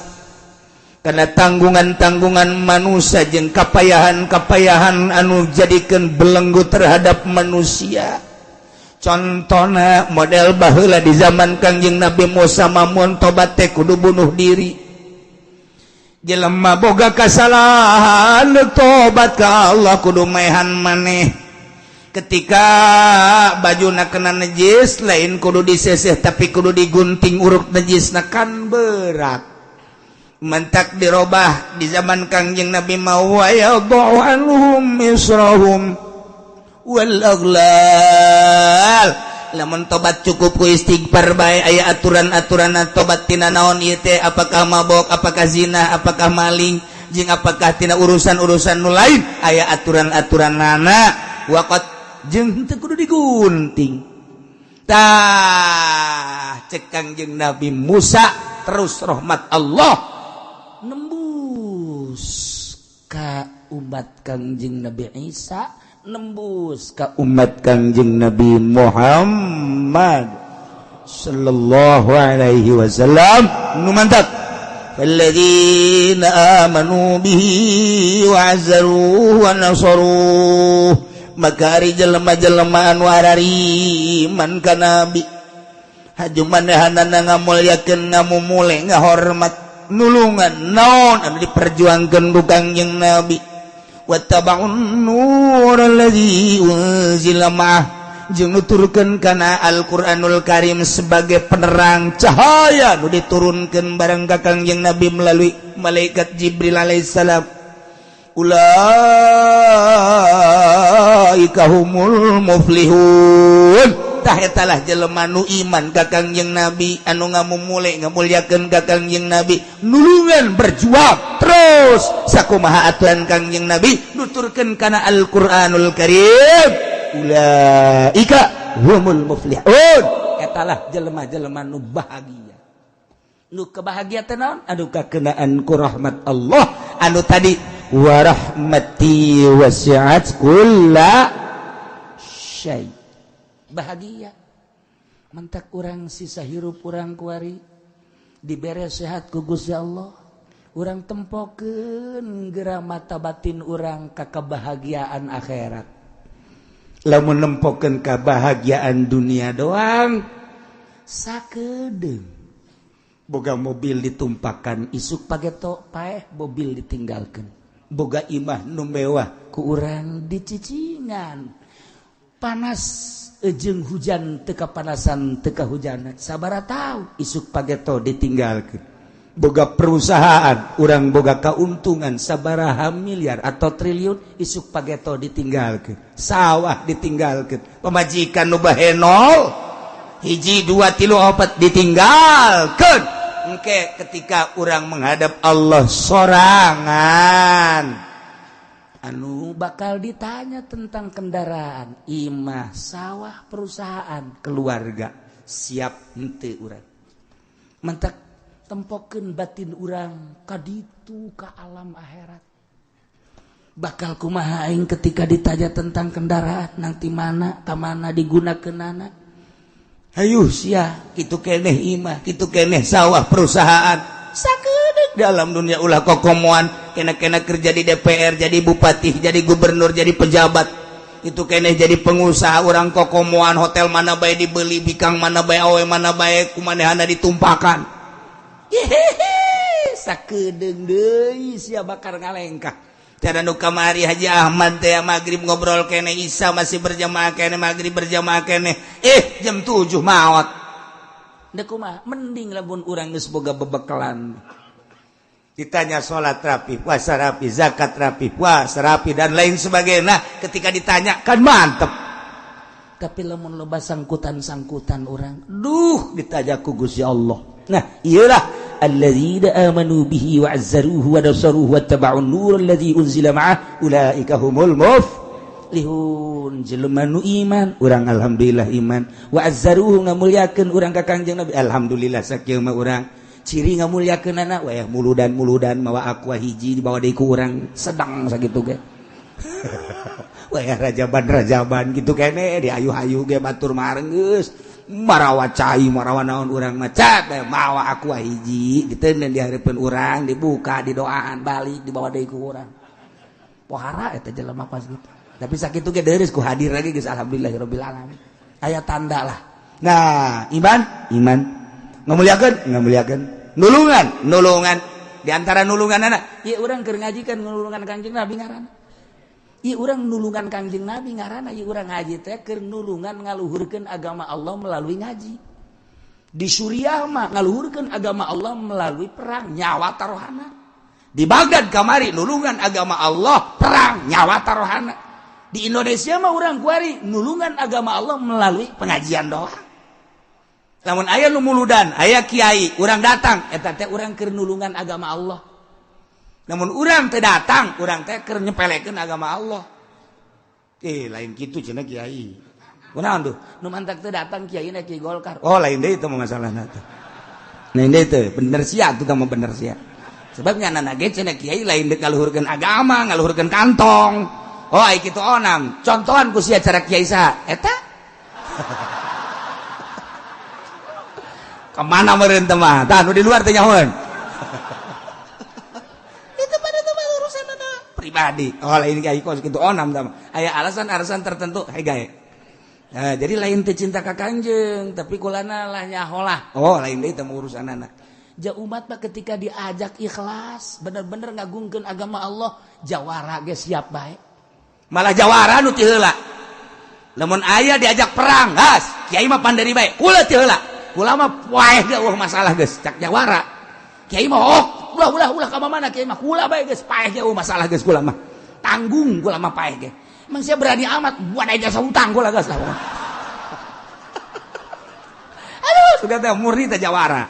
Speaker 2: kana tanggungan-tanggungan manusia jeung kapayahan-kapayahan anu jadikeun belenggu terhadap manusia. Contohna model baheula di zaman Kangjeng Nabi Musa, mamun tobat teh kudu bunuh diri. Jelema boga kasalahan tobat ka Allah kudu mehan maneh. Ketika baju na kena najis, lain kudu diseseh tapi kudu digunting uruk najis na, kan berat. Mentak dirobah di zaman Kangjeng Nabi mau wa anhum israhum wal aghlal. Lamun tobat cukup ku istighfar bae, aya aturan-aturan tobat tina naon ieu teh, apakah mabok, apakah zina, apakah maling, jeung apakah tina urusan-urusan nu lain, aya aturan-aturan nana waqat jeung teu kudu digunting. Tah, cek Kangjeng Nabi Musa, terus rahmat Allah nembus ka umat Kangjeng Nabi Isa, nembus ka umat Kangjeng Nabi Muhammad sallallahu alaihi wasallam. Nu mantap, "Alladzina amanu bihi wa azzaruhu wa nasaruh." Maka ari jelema-jelema anu arariman ka nabi haju manehanana ngamulyakeun, ngamumule, ngahormat, nulungan naon anu diperjuangkeun ku Kangjeng Nabi. Wattaba'un nur allazi unzila ma'ah, jeung nuturkeun kana Al-Qur'anul Karim sebagai penerang cahaya nu diturunkeun bareng ka Kangjeng Nabi melalui malaikat Jibril alaihissalam. Ulaika humul muflihun.
Speaker 3: Tah etalah jelema nu iman ka Kangjeng Nabi, anu ngamumule ngamulyakeun ka Kangjeng Nabi, nulungan berjuang terus sakumaha aturan Kangjeng Nabi nuturkeun kana Al-Qur'anul Karim, ulaika humul muflihun. Etalah jelema-jelema nu bahagia. Nu kebahagia teh naon? Anu kakenaan ku rahmat Allah anu tadi, wa rahmati wasi'at kulla syai. Bahagia mentak urang sisa hirup urang kuari dibere sehat ku Gusti Allah, urang tempokeun geura mata batin urang ka kebahagiaan akhirat. Lamun nempokeun kebahagiaan dunia doang, sakedeung boga mobil ditumpakan, isuk pageto paeh mobil ditinggalkan. Boga imah nu mewah ku urang dicicingan, panas ejeng hujan teka panasan teka hujan sabara tahu, isuk pageto ditinggalkan. Boga perusahaan urang boga keuntungan sabaraha miliar atau triliun, isuk pageto ditinggalkan. Sawah ditinggalkan, pemajikan nu bahenol hiji dua tilu opat ditinggalkan. Engke ketika urang menghadap Allah sorangan, anu bakal ditanya tentang kendaraan, imah, sawah, perusahaan, keluarga, siap henteu urang? Mentak tempokeun batin urang kaditu ka alam akhirat. Bakal kumaha aing ketika ditanya tentang kendaraan, nanti mana ka mana digunakeunana? Hayu sia, kitu keneh imah, kitu keneh sawah, perusahaan, sakedeuk dalam dunia ulah kokomoan. Kena-kena kerja di DPR, jadi bupati, jadi gubernur, jadi pejabat, itu keneh jadi pengusaha, orang kokomoan hotel mana bae dibeli, bikang mana bae, awe mana bae kumanehana ditumpakan. Hehehe, sakedeung deui sia bakal ngalengkah. Cara nu kamari Haji Ahmad teh maghrib ngobrol kene, Isa masih berjamaah kene, maghrib berjamaah kene, jam 7 maot. Dek kumaha? Mending lamun urang geus boga bebekalan, ditanya sholat rapi, puasa rapi, zakat rapi, puasa rapi, dan lain sebagainya. Nah, ketika ditanya kan mantep. Tapi lamun loba sangkutan-sangkutan orang, duh, ditanya ku Gusti Allah. Nah, iyalah alladzina amanu bihi wa azzaruhu wa nasaruhu wattaba'un nur alladzi unzila ma'ah ulaika humul muflihun. Jelema nu iman, urang alhamdulillah iman, wa azzaruhu ngamulyakeun urang ka Kangjeng Nabi, alhamdulillah sakieu mah urang ciri ngamulyakeunana wayah muludan-muludan mawa aqua hiji dibawa deui ku urang sedang sakitu ge. Wayah rajaban-rajaban gitu kene diayu-ayu ge, batur mah geus marawa cai, marawa naon, urang mah cat mawa aqua hiji diteundeun di hareupeun urang, dibuka, didoaan, balik dibawa deui ku urang. Pohara eta jelema pas gitu. Tapi sakitu ge deureus ku hadir lagi geus, alhamdulillahirabbil alamin, aya tanda lah. Nah, iman iman, ngamuliakeun ngamuliakeun, nulungan nulungan. Di antara nulungan anak ieu urang keur ngaji kan nulungan Kangjeng Nabi ngaranna. Ieu urang nulungan Kangjeng Nabi ngaranna. Ieu urang ngaji teh keur nulungan ngaluhurkeun agama Allah melalui ngaji. Di Suriah mah ngaluhurkeun agama Allah melalui perang, nyawa taruhana. Di Baghdad kamari nulungan agama Allah perang, nyawa taruhana. Di Indonesia mah urang kuari nulungan agama Allah melalui pengajian doang. Lamun aya nu muludan, aya kiai, urang datang, eta teh urang keur nulungan agama Allah. Namun urang teh datang, urang teh keur nyepelekeun agama Allah. Eh, lain kitu cenah kiai. Kunaon tuh? Nu mantak teh datang kiai na kiai Golkar. Oh, lain deui itu mah masalahna teh. Lain deui teh, bener sia tuh mah, bener sia. Sebabnya anak ge cenah kiai lain deuk ngaluhurkeun agama, ngaluhurkeun kantong. Oh, ai kitu onam. Contohan ku sia cara kiai saha? Eta? Kemana meureun teh mah? Tah nu di luar teh nyahoeun. Itu pada itu mah urusan pribadi. Oh, lain kiai kos kitu onam tah. Aya alasan-alasan tertentu hei gae. Nah, jadi lain teh cinta ka Kangjeng, tapi kulana lah nyaholah. Oh, lain deui teh urusan anak. Ja umat mah ketika diajak ikhlas, bener-bener ngagungkeun agama Allah, jawara ge siap bae. Malah jawara nu ti heula. Lamun aya diajak perang, gas, kiai mah panderi bae, kula ti heula. Kula mah poeh ge eueuh masalah geus, cak jawara. Kiai mah oh, ulah ulah ulah ka mana kiai mah, kula bae geus paeh ge eueuh masalah geus kula mah. Tanggung kula mah paeh ge. Emang saya berani amat, buat aja jasa hutang kula geus lah. Sudah teh murni teh jawara.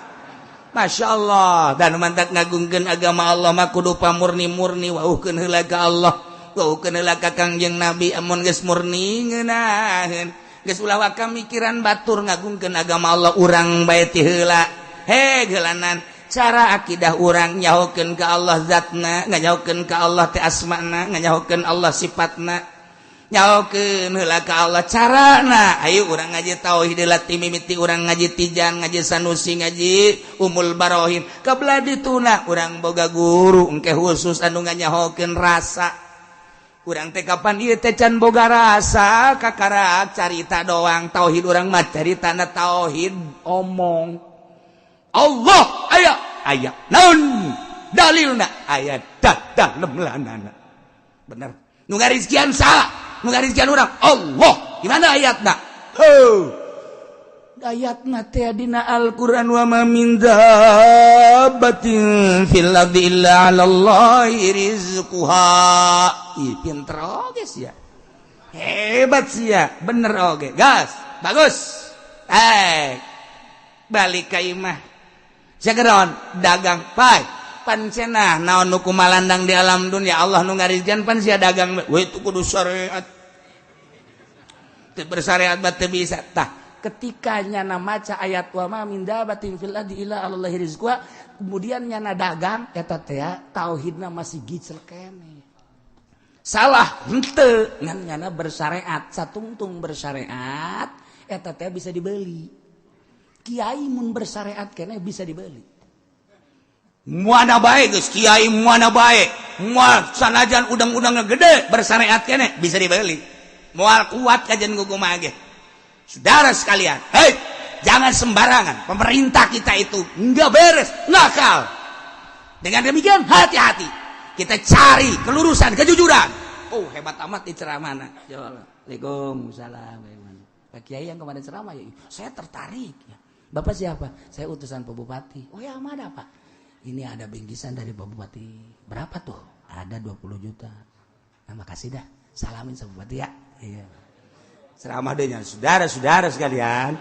Speaker 3: Masya Allah. Dan mantak ngagungkeun agama Allah mah kudu pamurni-murni wauhkeun heula ka Allah. Wauhkeun heula ka Kangjeng Nabi amun geus murni ngeunaheun. Geus ulah waka mikiran batur ngagungkeun agama Allah urang bae ti heula. He geulanan cara akidah urang nyahokeun ka Allah zatna, nganyahokeun ka Allah teh asmana, nganyahokeun Allah sifatna. Nyahokeun heula ka Allah carana. Ayo urang ngaji tauhid heula ti mimiti urang ngaji Tijan, ngaji Sanusi, ngaji Umul Barohin. Kabelah dituna urang boga guru engke khusus anu nganyahokeun rasa. Urang teh kapan ieu teh can boga rasa kakarak carita doang tauhid urang mah caritana tauhid omong. Allah aya aya naon dalilna aya dadah lemlanana. Bener nu ngarizkian salah, nu ngarizkian urang Allah. Gimana ayatna? Heuh. Ayatna teh dina Al-Qur'an wa ma min dabbatin fil ardi illa 'ala Allahi rizquha. Ih pinter oge sia. Hebat sia, bener oge. Gas, bagus. Balik ka imah. Segeron dagang pai pan cenah naon nu kumalandang di alam dunia Allah nu ngarizkian pan sia dagang we itu kudu syariat. Teu bersyariat mah teu bisa. Tah ketika nyana maca ayat wa ma min dabatin fil ardi illa 'alallahi rizquha kemudian nyana dagang eta teh tauhidna masih gicel keneh. Salah henteu ngan nyana bersyariat satungtung bersyariat eta teh bisa dibeli. Kiai mun bersyariat keneh bisa dibeli. Mana bae geus kiai mana bae. Moal sanajan udang-udangna gede bersyariat keneh bisa dibeli. Moal kuat kajian kumaha ge. Saudara sekalian, hei, jangan sembarangan. Pemerintah kita itu enggak beres, nakal. Dengan demikian hati-hati. Kita cari kelurusan, kejujuran. Oh, hebat amat di ceramahna. Ya Allah. Waalaikumsalam. Pak Kiai yang kemarin ceramah ya, saya tertarik ya. Bapak siapa? Saya utusan Pak Bupati. Oh ya, mana Pak? Ini ada bingkisan dari Pak Bupati. Berapa tuh? Ada 20 juta. Nah, makasih dah. Salamin sama Bupati ya. Iya. Ceramah deh, saudara-saudara sekalian.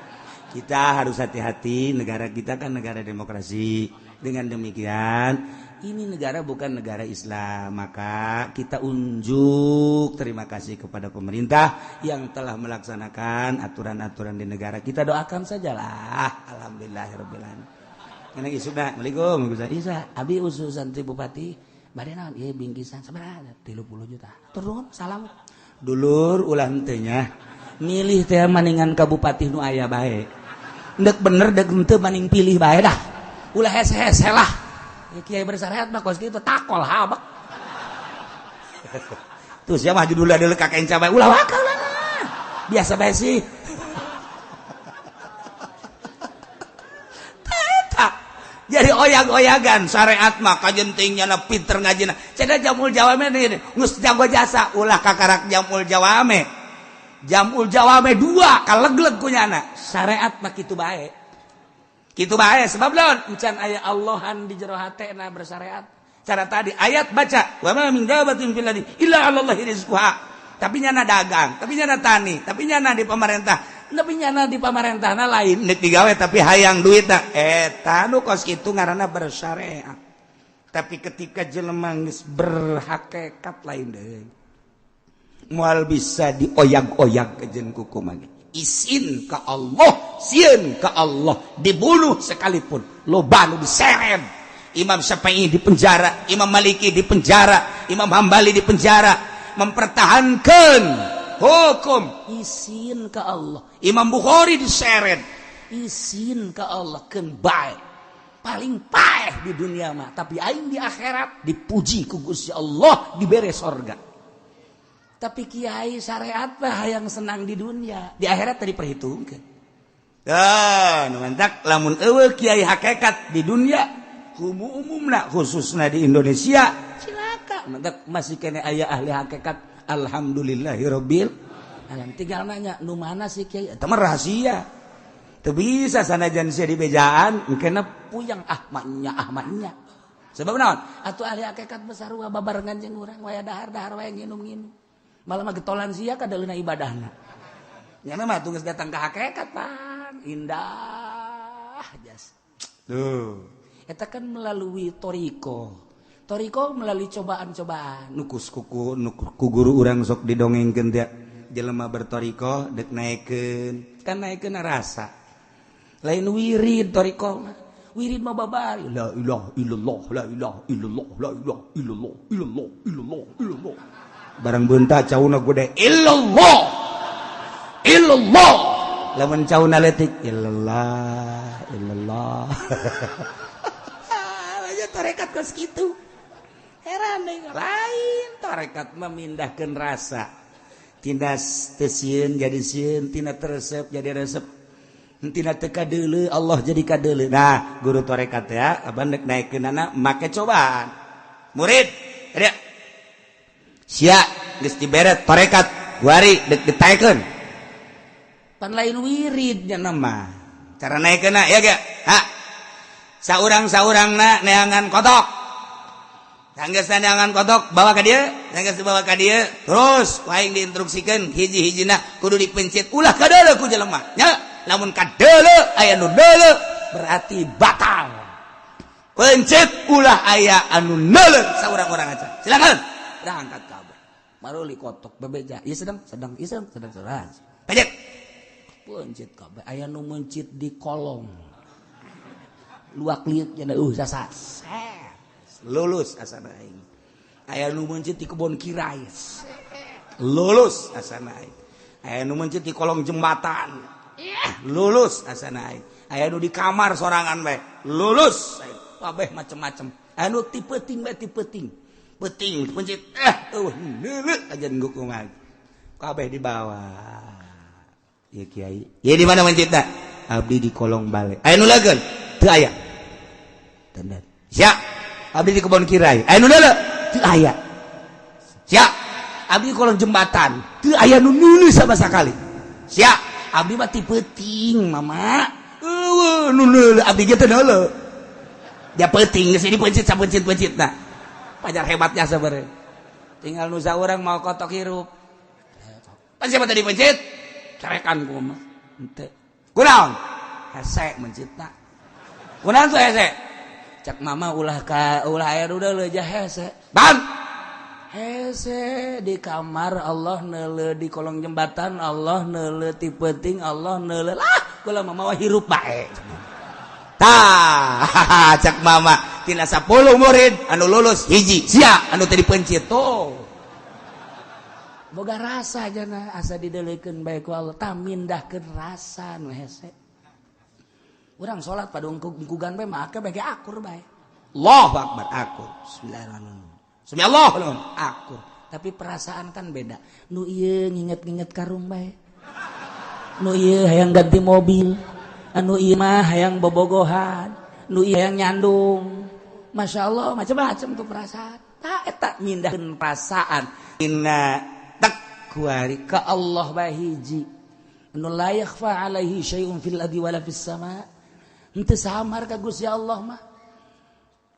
Speaker 3: Kita harus hati-hati. Negara kita kan negara demokrasi. Dengan demikian, ini negara bukan negara Islam. Maka kita unjuk terima kasih kepada pemerintah yang telah melaksanakan aturan-aturan di negara. Kita doakan sajalah. Alhamdulillahirabbil alamin. Kana isukna, Assalamualaikum. Isa, abi ususan ti bupati, bade naon? Ieu bingkisan sabaraha? 30 juta. Turun, salam. Dulur ulah henteu nya. Milih teh maningan ka bupati nu aya bae. Ndek bener dek henteu maning pilih bae dah. Ulah hese-hese lah. Ya, kiai bersyariat mah kos kitu takol habak. Tuh siapa maju dulu adalah kakek cabai ulah wakal lah. Biasa bae sih. Tak. Jadi oyag-oyagan syariat mah kajentingnya na pinter ngajina. Cenah jamul jawame geus jago jasa ulah kakarak jamul jawame. Jamul jawame dua kalegleg kunyana. Syariat mah kitu bae. Kitu bae sebab lawan encan aya Allahan di jero hatena bersyariat. Cara tadi ayat baca wa ma min dabatin fil ardi illa 'alallahi rizquha. Tapi nyana dagang, tapi nyana tani, tapi nyana di pemerintah, tapi nyana di pamarentahna lain deuk digawe tapi hayang duitna. Eta nu kos kitu ngaranna bersyariat. Tapi ketika jelema geus berhakikat lain deui. Moal bisa dioyag-oyag kejeun kuku mah. Isin ke Allah, sieun ke Allah, dibunuh sekalipun, loba nu diseret. Imam Syafi'i di penjara, Imam Maliki di penjara, Imam Hambali di penjara, mempertahankan hukum isin ke Allah. Imam Bukhari diseret, isin ke Allah keun bae. Paling paeh di dunia mah, tapi aing di akhirat dipuji ku Gusti Allah, dibere sorga. Tapi kiai syariat mah yang senang di dunia, di akhirat tadi perhitungkan. Dan mantak lamun eueuh kiai hakikat di dunia, umumna khususna di Indonesia, cilaka. Mantak masih kene aya ahli hakikat. Alhamdulillahirabbil alamin. Tinggal nanya, nu mana sih kiai? Eta mah rahasia. Teu bisa sanajan sia di bejaan, engkena puyang ahmadnya ahmadnya. Sebab naon? Atuh ahli hakikat besar wa babarengan jeung urang waya dahar-dahar wae nginum-nginum. Malah mah getolan sia kadaleuna ibadahna. Nyana mah tuh geus datang ke hakikat pan indah.
Speaker 2: Jas. Tuh. Eta kan melalui toriko. Toriko melalui cobaan-cobaan.
Speaker 3: Nukus kuku ku guru urang sok didongengkeun teh jelema bertoriko dek naekeun. Kan naekeun rasa. Lain wirid toriko mah.
Speaker 2: Wirid mah babari la ilaha illallah la ilaha illallah la ilaha illallah illallah illallah illallah.
Speaker 3: Barang beunta cauna gede
Speaker 2: illallah illallah.
Speaker 3: Lamun cauna leutik illallah illallah.
Speaker 2: Aja tarekat kos kitu. Heran deui lain tarekat memindahkeun rasa.
Speaker 3: Tina teu sieun jadi sieun, tina teu resep jadi resep. Tina teu kadeuleu Allah jadi kadeuleu. Nah, guru tarekat ya, abang dek naekeunana make cobaan. Murid, dia sia geus diberet tarekat, guari dek ditaekeun.
Speaker 2: Pan lain wiridnya
Speaker 3: nama. Cara naekeunna ya ge? Ha. Saurang-saurangna neangan kotok. Sanggeus neangan kotok bawa ka dieu, sanggeus dibawa ka dieu, terus ku aing diinstruksikeun hiji-hijina kudu dipencet ulah kadeuleu ku jelema. Nya. Lamun kadeuleu aya nu deuleu
Speaker 2: berarti batal.
Speaker 3: Pencet ulah aya anu neuleu saurang-urang aja. Silakan.
Speaker 2: Berangkat kabeh. Maruli kotok bebeja. Ieu sedang sedang ieu sedang sedang sedang.
Speaker 3: Pencet.
Speaker 2: Pencet kabeh aya nu mencit di kolong. Luak liut nya sasa.
Speaker 3: Lulus asana aing. Aya nu mencit di kebon kirai. Lulus asana aing. Aya nu mencit di kolong jembatan. Lulus asana aing. Aya nu di kamar sorangan bae. Lulus.
Speaker 2: Kabeh macem-macem. Aya nu ti peuting bae ti peuting.
Speaker 3: Peuting pencit eueuh neuleuh aja ngukung. Kabeh di bawah. Ieu kiai. Ieu di mana mencitna? Abdi di kolong bale. Aya nu leugeun? Teu aya. Tenan. Sia. Abdi di kebon kirai. Aya nu neuleuh? Teu aya. Sia. Abdi di kolong jembatan. Teu aya nu neuleuh sama sakali. Sia.
Speaker 2: Abdi mah ti peuting mama.
Speaker 3: Eueuh nu neuleuh abdi ge teu neuleuh. Dia peuting geus dipencit sapencit-pencitna. Pajar hebatnya sebenarnya.
Speaker 2: Tinggal nu saurang mau kotok hirup.
Speaker 3: Pan siapa tadi pencit?
Speaker 2: Carekan ku mah. Henteu.
Speaker 3: Kunaon?
Speaker 2: Hese mencitna.
Speaker 3: Kunaon tuh hese?
Speaker 2: Cak mama ulah ka ulah aya nu deuleu ja hese.
Speaker 3: Ban.
Speaker 2: Hese di kamar Allah neuleuh di kolong jembatan Allah neuleuh ti peuting Allah neuleuh lah kula mama hirup bae.
Speaker 3: Tah, cak mama tina 10 murid anu lulus hiji sia anu tadi pencit tuh.
Speaker 2: Boga rasa jana asa dideleukeun bae ku Allah tah mindahkeun rasa nu hese. Urang salat pada ungkugan bae mah bae akur bae.
Speaker 3: Allahu akbar akur. Bismillahirrahmanirrahim. Sami Allah
Speaker 2: akur. Tapi perasaan kan beda. Nu ieu nginget-nginget karung bae. Nu ieu hayang ganti mobil. Anu ieu mah hayang bobogohan, nu ieu hayang nyandung. Masya Allah macam-macam tuh perasaan. Tah eta mindahkeun perasaan.
Speaker 3: Inna
Speaker 2: kuari ka Allah bae hiji. Anu la yakhfa alaihi syai'un fil ardi wala fis sama. Henteu samar ka Gusti Allah mah.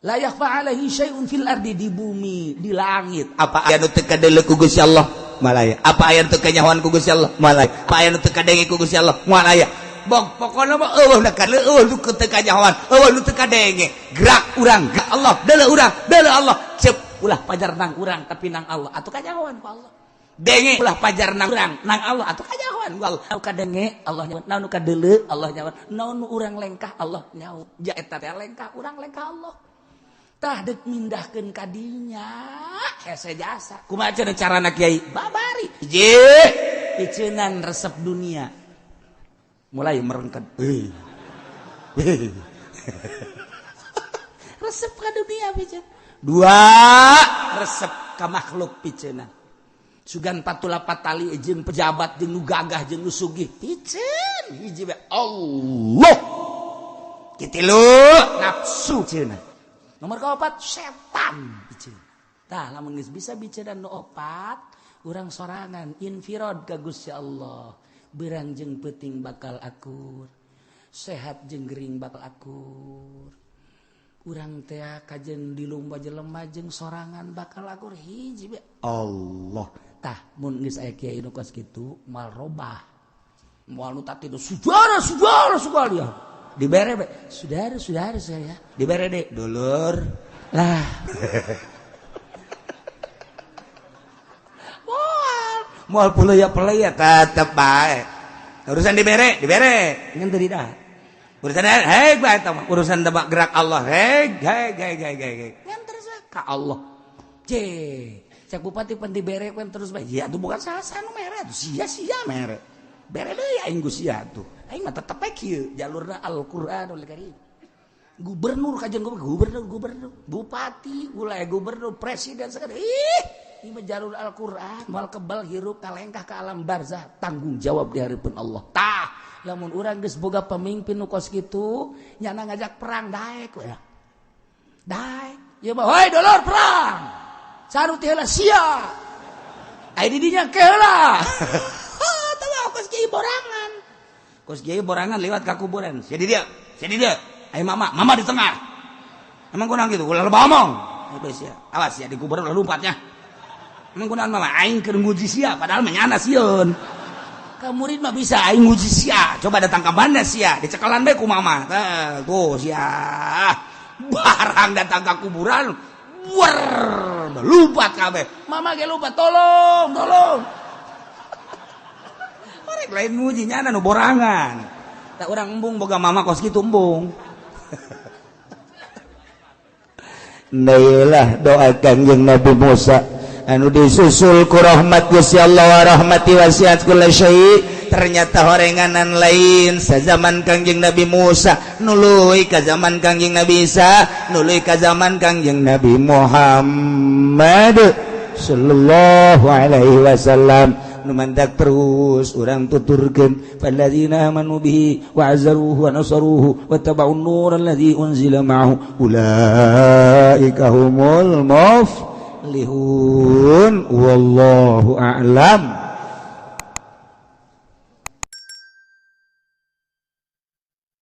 Speaker 2: La yakhfa alaihi syai'un fil ardi, di bumi, di langit.
Speaker 3: Apa aya nu teu kadeuleu ku Gusti Allah? Moal aya. Apa aya nu teu kanyahoan ku Gusti Allah? Moal aya. Apa aya nu teu kadenge ku Gusti Allah? Moal aya. Bok pokona mah eueuh nu kadeuleu, eueuh nu teu kanyahoan, eueuh nu teu kadenge. Gerak urang, gerak Allah, deuleu urang, deuleu Allah. Cep
Speaker 2: ulah pajar nang urang tapi nang Allah atuh kanyahoan ku Allah. Denge ulah pajar nang urang nang Allah atuh kanyahoan ku Allah. Nu kadenge Allah nyaho, nu kadeuleu Allah nyaho, nu urang lengkah Allah nyaho. Ja eta teh lengkah urang lengkah Allah. Tah deuk mindahkeun ka dinya hese jasa.
Speaker 3: Kumaha cenah carana kiai?
Speaker 2: Babari.
Speaker 3: Hiji,
Speaker 2: piceunan resep dunia.
Speaker 3: Mulai merengket.
Speaker 2: Resep ka dunia piceun.
Speaker 3: Dua, resep ka makhluk piceunan.
Speaker 2: Sugan patula patali jeung pejabat jeung nu gagah jeung nu sugih piceun hiji bae Allah.
Speaker 3: Katilu, nafsu cenah.
Speaker 2: Nomor keempat setan piceun. Tah lamun geus bisa biceunan nu opat, urang sorangan infirad ka Gusti Allah. Berang jeung peuting bakal akur, sehat jeung gering bakal akur. Urang teh kajen di lumba jelema jeung sorangan bakal akur hiji bae
Speaker 3: Allah.
Speaker 2: Tah mun geus aya kiai nu kos kitu moal robah. Moal nu tadi sejarah sejarah sekalian.
Speaker 3: Dibere be. Saudara saya. Dibere deh, dulur. Lah. Moal pulaya tetep bae. Urusan dibere, dibere. Ngan teu didahar. Urusan hei bae eta mah, urusan tebak gerak Allah. Hei, hei, hei, hei, hei. Ngan terus ka Allah. C, cek bupati pan dibere kan terus bae. Ya tuh bukan sasa nu mere tuh sia-sia mere. Bere deui aing ku sia tuh. Aing mah tetep bae kieu jalurna Al-Qur'anul Karim. Gubernur kajian gubernur, gubernur, bupati, wilayah gubernur, presiden segala. Ih, ini jalur Al-Qur'an, moal kebal hirup kalengkah ke alam barzah, tanggung jawab di hadapan Allah. Tah, lamun urang geus boga pemimpin nu kos kitu, nyana ngajak perang daek we. Daek. Ieu mah hoi dulur perang. Sarut heula sia. Ai di dinya ke heula. Tah kos kieu borangan. Kos kieu borangan lewat ka kuburan. Sia di dieu, sia di dieu. Ayo mama, mama di tengah. Emang kurang gitu, ulah loba omong. Ayo awas ya di kuburan ulah lompatnya. Emang kurang mama aing keur nguji sia padahal mah nyana sieun. Ka murid mah bisa aing nguji sia. Coba datang ka mana sia, dicekalan bae ku mama. Tah, tuh sia. Barang datang ka kuburan, wer, lompat kabeh. Mama ge lompat, tolong, tolong. Orek lain nguji nyana nu borangan. Tak urang embung boga mama kos kitu embung.
Speaker 1: Nailah doa Kangjeng Nabi Musa anu disusul ku rahmat Gusti Allah wa rahmati wasiat kulli syai.
Speaker 3: Ternyata horenganan lain sazaman Kangjeng Nabi Musa nuluy ka zaman Kangjeng Nabi Isa nuluy ka zaman Kangjeng Nabi
Speaker 1: Muhammad sallallahu alaihi wasallam. Nu mantak terus urang tuturkeun falladzina amanu bihi wa azzaruhu wa nasaruhu wa taba'un nur alladzi unzila ma'ahu ulaika humul muflihun wallahu a'lam.